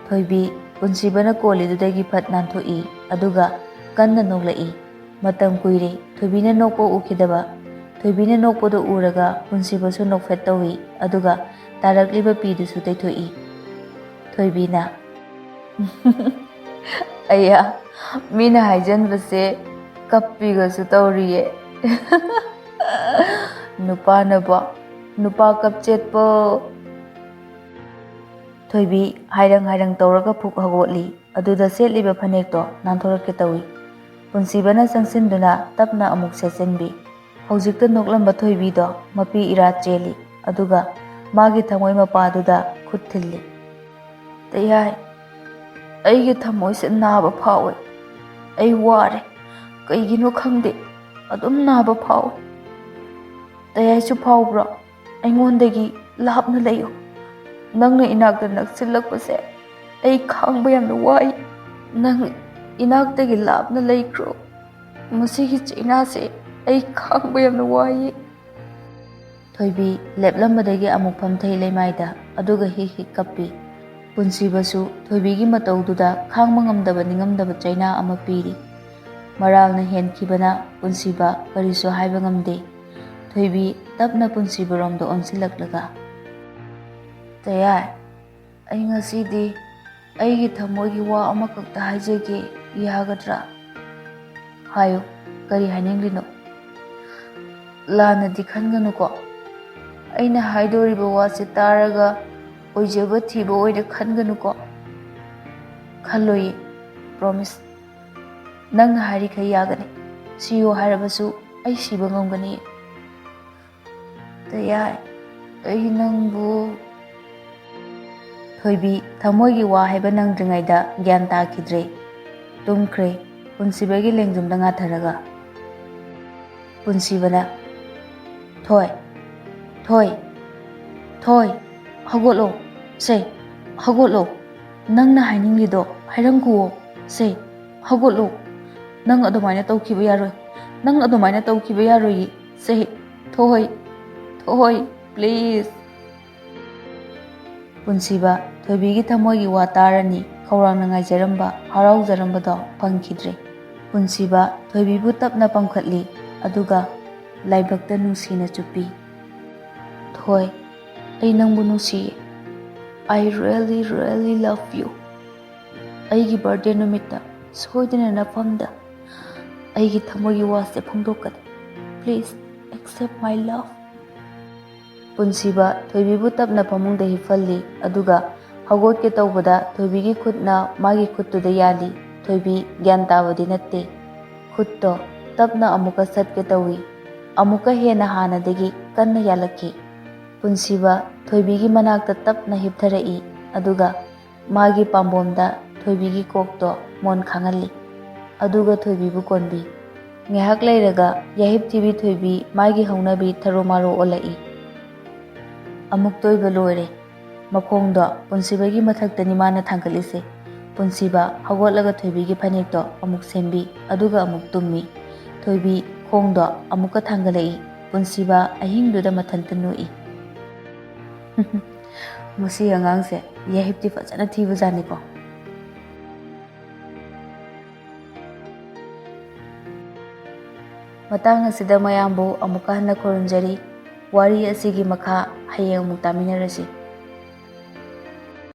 ꯊꯣꯏꯕꯤ ꯄꯨꯟꯁꯤꯕꯅ ꯀꯣꯜꯂꯤꯗꯨꯗꯒꯤ ꯐꯠ ꯅꯥꯟꯊꯣꯛꯏ, ꯑꯗꯨꯒ ꯀꯟꯅ ꯅꯣꯛꯂꯛꯏ꯫ ꯃꯇꯝ ꯀꯨꯏꯔꯦ ꯊꯣꯏꯕꯤꯅ ꯅꯣꯛꯄ ꯎꯈꯤꯗꯕ꯫ ꯊꯣꯏꯕꯤꯅ ꯅꯣꯛꯄꯗꯨ ꯎꯔꯒ ꯄꯨꯟꯁꯤꯕꯁꯨ ꯅꯣꯛꯐꯦꯠ ꯇꯧꯏ, ꯑꯗꯨꯒ ꯇꯥꯔꯛꯂꯤꯕ ꯄꯤꯗꯨꯁꯨ ꯇꯩꯊꯣꯛꯏ꯫ ꯊꯣꯏꯕꯤꯅ, "ꯑꯌꯥ, ꯃꯤꯅ ꯍꯥꯏꯖꯟꯕꯁꯦ ꯀꯞꯄꯤꯒꯁꯨ ꯇꯧꯔꯤꯌꯦ꯫ ꯅꯨꯄꯥꯅꯕꯣ, ꯅꯨꯄꯥ ꯀꯞꯆꯦꯠꯄꯣ꯫" ꯊꯣꯏꯕꯤ ꯍꯥꯏꯔꯪ ꯍꯥꯏꯔꯪ ꯇꯧꯔꯒ ꯐꯨꯛ ꯍꯧꯒꯠꯂꯤ꯫ ꯑꯗꯨꯗ ꯁꯦꯠꯂꯤꯕ ꯐꯅꯦꯛꯇꯣ ꯅꯥꯟꯊꯣꯔꯛꯀꯦ ꯇꯧꯏ꯫ ꯄꯨꯟꯁꯤꯕꯅ ꯆꯪꯁꯤꯟꯗꯨꯅ ꯇꯞꯅ ꯑꯃꯨꯛ ꯁꯦꯠꯆꯤꯟꯕꯤ꯫ ꯍꯧꯖꯤꯛꯇ ꯅꯣꯛꯂꯝꯕ ꯊꯣꯏꯕꯤꯗꯣ ꯃꯄꯤ ꯏꯔꯥ ꯆꯦꯜꯂꯤ, ꯑꯗꯨꯒ ꯃꯥꯒꯤ ꯊꯃꯣꯏ ꯃꯄꯥꯗꯨꯗ ꯈꯨꯠ ꯊꯤꯜꯂꯤ꯫ "ꯇꯌꯥꯏ, ꯑꯩꯒꯤ ꯊꯃꯣꯏꯁꯦ ꯅꯥꯕ ꯐꯥꯎꯏ꯫ ꯑꯩ ꯋꯥꯔꯦ꯫ ꯀꯩꯒꯤꯅꯣ ꯈꯪꯗꯦ, ꯑꯗꯨꯝ ꯅꯥꯕ ꯐꯥꯎꯏ꯫ ꯇꯌꯥꯏꯁꯨ ꯐꯥꯎꯕ꯭ꯔꯣ? ꯑꯩꯉꯣꯟꯗꯒꯤ ꯂꯥꯞꯅ ꯂꯩꯌꯨ꯫ ꯅꯪꯅ ꯏꯅꯥꯛꯇ ꯅꯛꯁꯤꯜꯂꯛꯄꯁꯦ ꯑꯩ ꯈꯥꯡꯕ ꯌꯥꯝꯅ ꯋꯥꯏ꯫ ꯅꯪ ꯏꯅꯥꯛꯇꯒꯤ ꯂꯥꯞꯅ ꯂꯩꯈ꯭ꯔꯣ꯫ ꯃꯁꯤꯒꯤ ꯆꯩꯅꯥꯁꯦ ꯑꯩ ꯈꯥꯡꯕ ꯌꯥꯝꯅ ꯋꯥꯏꯌꯦ꯫" ꯊꯣꯏꯕꯤ ꯂꯦꯞꯂꯝꯕꯗꯒꯤ ꯑꯃꯨꯛ ꯐꯝꯊꯩ ꯂꯩꯃꯥꯏꯗ, ꯑꯗꯨꯒ ꯍꯤꯛ ꯍꯤꯛ ꯀꯞꯄꯤ꯫ ꯄꯨꯟꯁꯤꯕꯁꯨ ꯊꯣꯏꯕꯤꯒꯤ ꯃꯇꯧꯗꯨꯗ ꯈꯥꯡꯕ ꯉꯝꯗꯕ ꯅꯤꯡꯉꯝꯗꯕ ꯆꯩꯅꯥ ꯑꯃ ꯄꯤꯔꯤ꯫ ꯃꯔꯥꯜꯅ ꯍꯦꯟꯈꯤꯕꯅ ꯄꯨꯟꯁꯤꯕ ꯀꯔꯤꯁꯨ ꯍꯥꯏꯕ ꯉꯝꯗꯦ꯫ ꯊꯣꯏꯕꯤ ꯇꯞꯅ ꯄꯨꯟꯁꯤꯕꯔꯣꯝꯗ ꯑꯣꯟꯁꯤꯜꯂꯛꯂꯒ, "ꯇꯌꯥꯏ, ꯑꯩ ꯉꯁꯤꯗꯤ ꯑꯩꯒꯤ ꯊꯃꯣꯏꯒꯤ ꯋꯥ ꯑꯃꯈꯛꯇ ꯍꯥꯏꯖꯒꯦ, ꯌꯥꯒꯗ꯭ꯔꯥ?" "ꯍꯥꯏꯌꯨ, ꯀꯔꯤ ꯍꯥꯏꯅꯤꯡꯂꯤꯅꯣ?" "ꯂꯥꯟꯅꯗꯤ ꯈꯟꯒꯅꯨꯀꯣ꯫ ꯑꯩꯅ ꯍꯥꯏꯗꯣꯔꯤꯕ ꯋꯥꯁꯦ ꯇꯥꯔꯒ ꯑꯣꯏꯖꯕ ꯊꯤꯕ ꯑꯣꯏꯅ ꯈꯟꯒꯅꯨꯀꯣ꯫" "ꯈꯜꯂꯣꯏꯌꯦ, promise꯫ ꯅꯪꯅ ꯍꯥꯏꯔꯤꯈꯩ ꯌꯥꯒꯅꯤ꯫ ꯁꯤꯌꯣ ꯍꯥꯏꯔꯕꯁꯨ ꯑꯩ ꯁꯤꯕ ꯉꯝꯒꯅꯤ꯫" "ꯇꯌꯥꯏ, ꯑꯩ ꯅꯪꯕꯨ꯫" ꯊꯣꯏꯕꯤ ꯊꯃꯣꯏꯒꯤ ꯋꯥ ꯍꯥꯏꯕ ꯅꯪꯗ꯭ꯔꯤꯉꯩꯗ ꯒ꯭ꯌꯥꯟ ꯇꯥꯈꯤꯗ꯭ꯔꯦ꯫ ꯇꯨꯝꯈ꯭ꯔꯦ꯫ ꯄꯨꯟꯁꯤꯕꯒꯤ ꯂꯦꯡꯖꯨꯝꯗ ꯉꯥꯊꯔꯒ ꯄꯨꯟꯁꯤꯕꯅ, "ꯊꯣꯏ, ꯊꯣꯏ, ꯊꯣꯏ, ꯍꯧꯒꯠꯂꯣ꯫ ꯁꯦ, ꯍꯧꯒꯠꯂꯣ꯫ ꯅꯪꯅ ꯍꯥꯏꯅꯤꯡꯂꯤꯗꯣ ꯍꯥꯏꯔꯝꯈꯨꯑꯣ꯫ ꯁꯦ, ꯍꯧꯒꯠꯂꯣ꯫ ꯅꯪ ꯑꯗꯨꯃꯥꯏꯅ ꯇꯧꯈꯤꯕ ꯌꯥꯔꯣꯏ꯫ ꯅꯪ ꯑꯗꯨꯃꯥꯏꯅ ꯇꯧꯈꯤꯕ ꯌꯥꯔꯣꯏꯌꯦ꯫ ꯁꯦ, ꯊꯣꯏ, ꯊꯣꯏ, please꯫" ꯄꯨꯟꯁꯤꯕ ꯊꯣꯏꯕꯤꯒꯤ ꯊꯃꯣꯏꯒꯤ ꯋꯥ ꯇꯥꯔꯅꯤ ꯈꯧꯔꯥꯡꯅ ꯉꯥꯏꯖꯔꯝꯕ, ꯍꯔꯥꯎꯖꯔꯝꯕꯗꯣ ꯐꯪꯈꯤꯗ꯭ꯔꯦ꯫ ꯄꯨꯟꯁꯤꯕ ꯊꯣꯏꯕꯤꯕꯨ ꯇꯞꯅ ꯄꯝꯈꯠꯂꯤ, ꯑꯗꯨꯒ ꯂꯥꯏꯕꯛꯇ ꯅꯨꯡꯁꯤꯅ ꯆꯨꯞꯄꯤ꯫ "ꯊꯣꯏ, ꯑꯩ ꯅꯪꯕꯨ ꯅꯨꯡꯁꯤꯌꯦ꯫ I really, really love you꯫ ꯑꯩꯒꯤ birthday ꯅꯨꯃꯤꯠꯇ ꯁꯣꯏꯗꯅ ꯅꯐꯝꯗ ꯑꯩꯒꯤ ꯊꯃꯣꯏꯒꯤ ꯋꯥꯁꯦ ꯐꯣꯡꯗꯣꯛꯀꯅꯤ꯫ Please accept my love꯫" ꯄꯨꯟꯁꯤꯕ ꯊꯣꯏꯕꯤꯕꯨ ꯇꯞꯅ ꯐꯃꯨꯡꯗ ꯍꯤꯞꯍꯜꯂꯤ, ꯑꯗꯨꯒ ꯍꯧꯒꯠꯀꯦ ꯇꯧꯕꯗ ꯊꯣꯏꯕꯤꯒꯤ ꯈꯨꯠꯅ ꯃꯥꯒꯤ ꯈꯨꯠꯇꯨꯗ ꯌꯥꯜꯂꯤ꯫ ꯊꯣꯏꯕꯤ ꯒ꯭ꯌꯥꯟ ꯇꯥꯕꯗꯤ ꯅꯠꯇꯦ꯫ ꯈꯨꯠꯇꯣ ꯇꯞꯅ ꯑꯃꯨꯛꯀ ꯁꯠꯀꯦ ꯇꯧꯏ꯫ ꯑꯃꯨꯛꯀ ꯍꯦꯟꯅ ꯍꯥꯟꯅꯗꯒꯤ ꯀꯟꯅ ꯌꯥꯜꯂꯛꯈꯤ꯫ ꯄꯨꯟꯁꯤꯕ ꯊꯣꯏꯕꯤꯒꯤ ꯃꯅꯥꯛꯇ ꯇꯞꯅ ꯍꯤꯞꯊꯔꯛꯏ, ꯑꯗꯨꯒ ꯃꯥꯒꯤ ꯄꯥꯝꯕꯣꯝꯗ ꯊꯣꯏꯕꯤꯒꯤ ꯀꯣꯛꯇꯣ ꯃꯣꯟ ꯈꯥꯡꯍꯜꯂꯤ꯫ ꯑꯗꯨꯒ ꯊꯣꯏꯕꯤꯕꯨ ꯀꯣꯟꯕꯤ꯫ ꯉꯥꯏꯍꯥꯛ ꯂꯩꯔꯒ ꯌꯥꯍꯤꯞ ꯊꯤꯕꯤ ꯊꯣꯏꯕꯤ ꯃꯥꯒꯤ ꯍꯧꯅꯕꯤ ꯊꯔꯣ ꯃꯥꯔꯣ ꯑꯣꯜꯂꯛꯏ꯫ ꯑꯃꯨꯛꯇ ꯑꯣꯏꯕ ꯂꯣꯏꯔꯦ꯫ ꯃꯈꯣꯡꯗꯣ ꯄꯨꯟꯁꯤꯕꯒꯤ ꯃꯊꯛꯇꯅꯤ ꯃꯥꯅ ꯊꯥꯡꯒꯠꯂꯤꯁꯦ꯫ ꯄꯨꯟꯁꯤꯕ ꯍꯧꯒꯠꯂꯒ ꯊꯣꯏꯕꯤꯒꯤ ꯐꯅꯦꯛꯇꯣ ꯑꯃꯨꯛ ꯁꯦꯝꯕꯤ, ꯑꯗꯨꯒ ꯑꯃꯨꯛ ꯇꯨꯝꯃꯤ꯫ ꯊꯣꯏꯕꯤ ꯈꯣꯡꯗꯣ ꯑꯃꯨꯛꯀ ꯊꯥꯡꯒꯠꯂꯛꯏ꯫ ꯄꯨꯟꯁꯤꯕ ꯑꯍꯤꯡꯗꯨꯗ ꯃꯊꯟꯇ ꯅꯣꯛꯏ꯫ ꯃꯁꯤ ꯑꯉꯥꯡꯁꯦ ꯌꯥꯍꯤꯞꯇꯤ ꯐꯖꯅ ꯊꯤꯕꯖꯥꯠꯅꯤꯀꯣ꯫ ꯃꯇꯥꯡ ꯑꯁꯤꯗ ꯃꯌꯥꯝꯕꯨ ꯑꯃꯨꯛꯀ ꯍꯟꯅ ꯈꯨꯔꯨꯝꯖꯔꯤ꯫ ꯋꯥꯔꯤ ꯑꯁꯤꯒꯤ ꯃꯈꯥ ꯍꯌꯦꯡ ꯑꯃꯨꯛ ꯇꯥꯃꯤꯟꯅꯔꯁꯤ꯫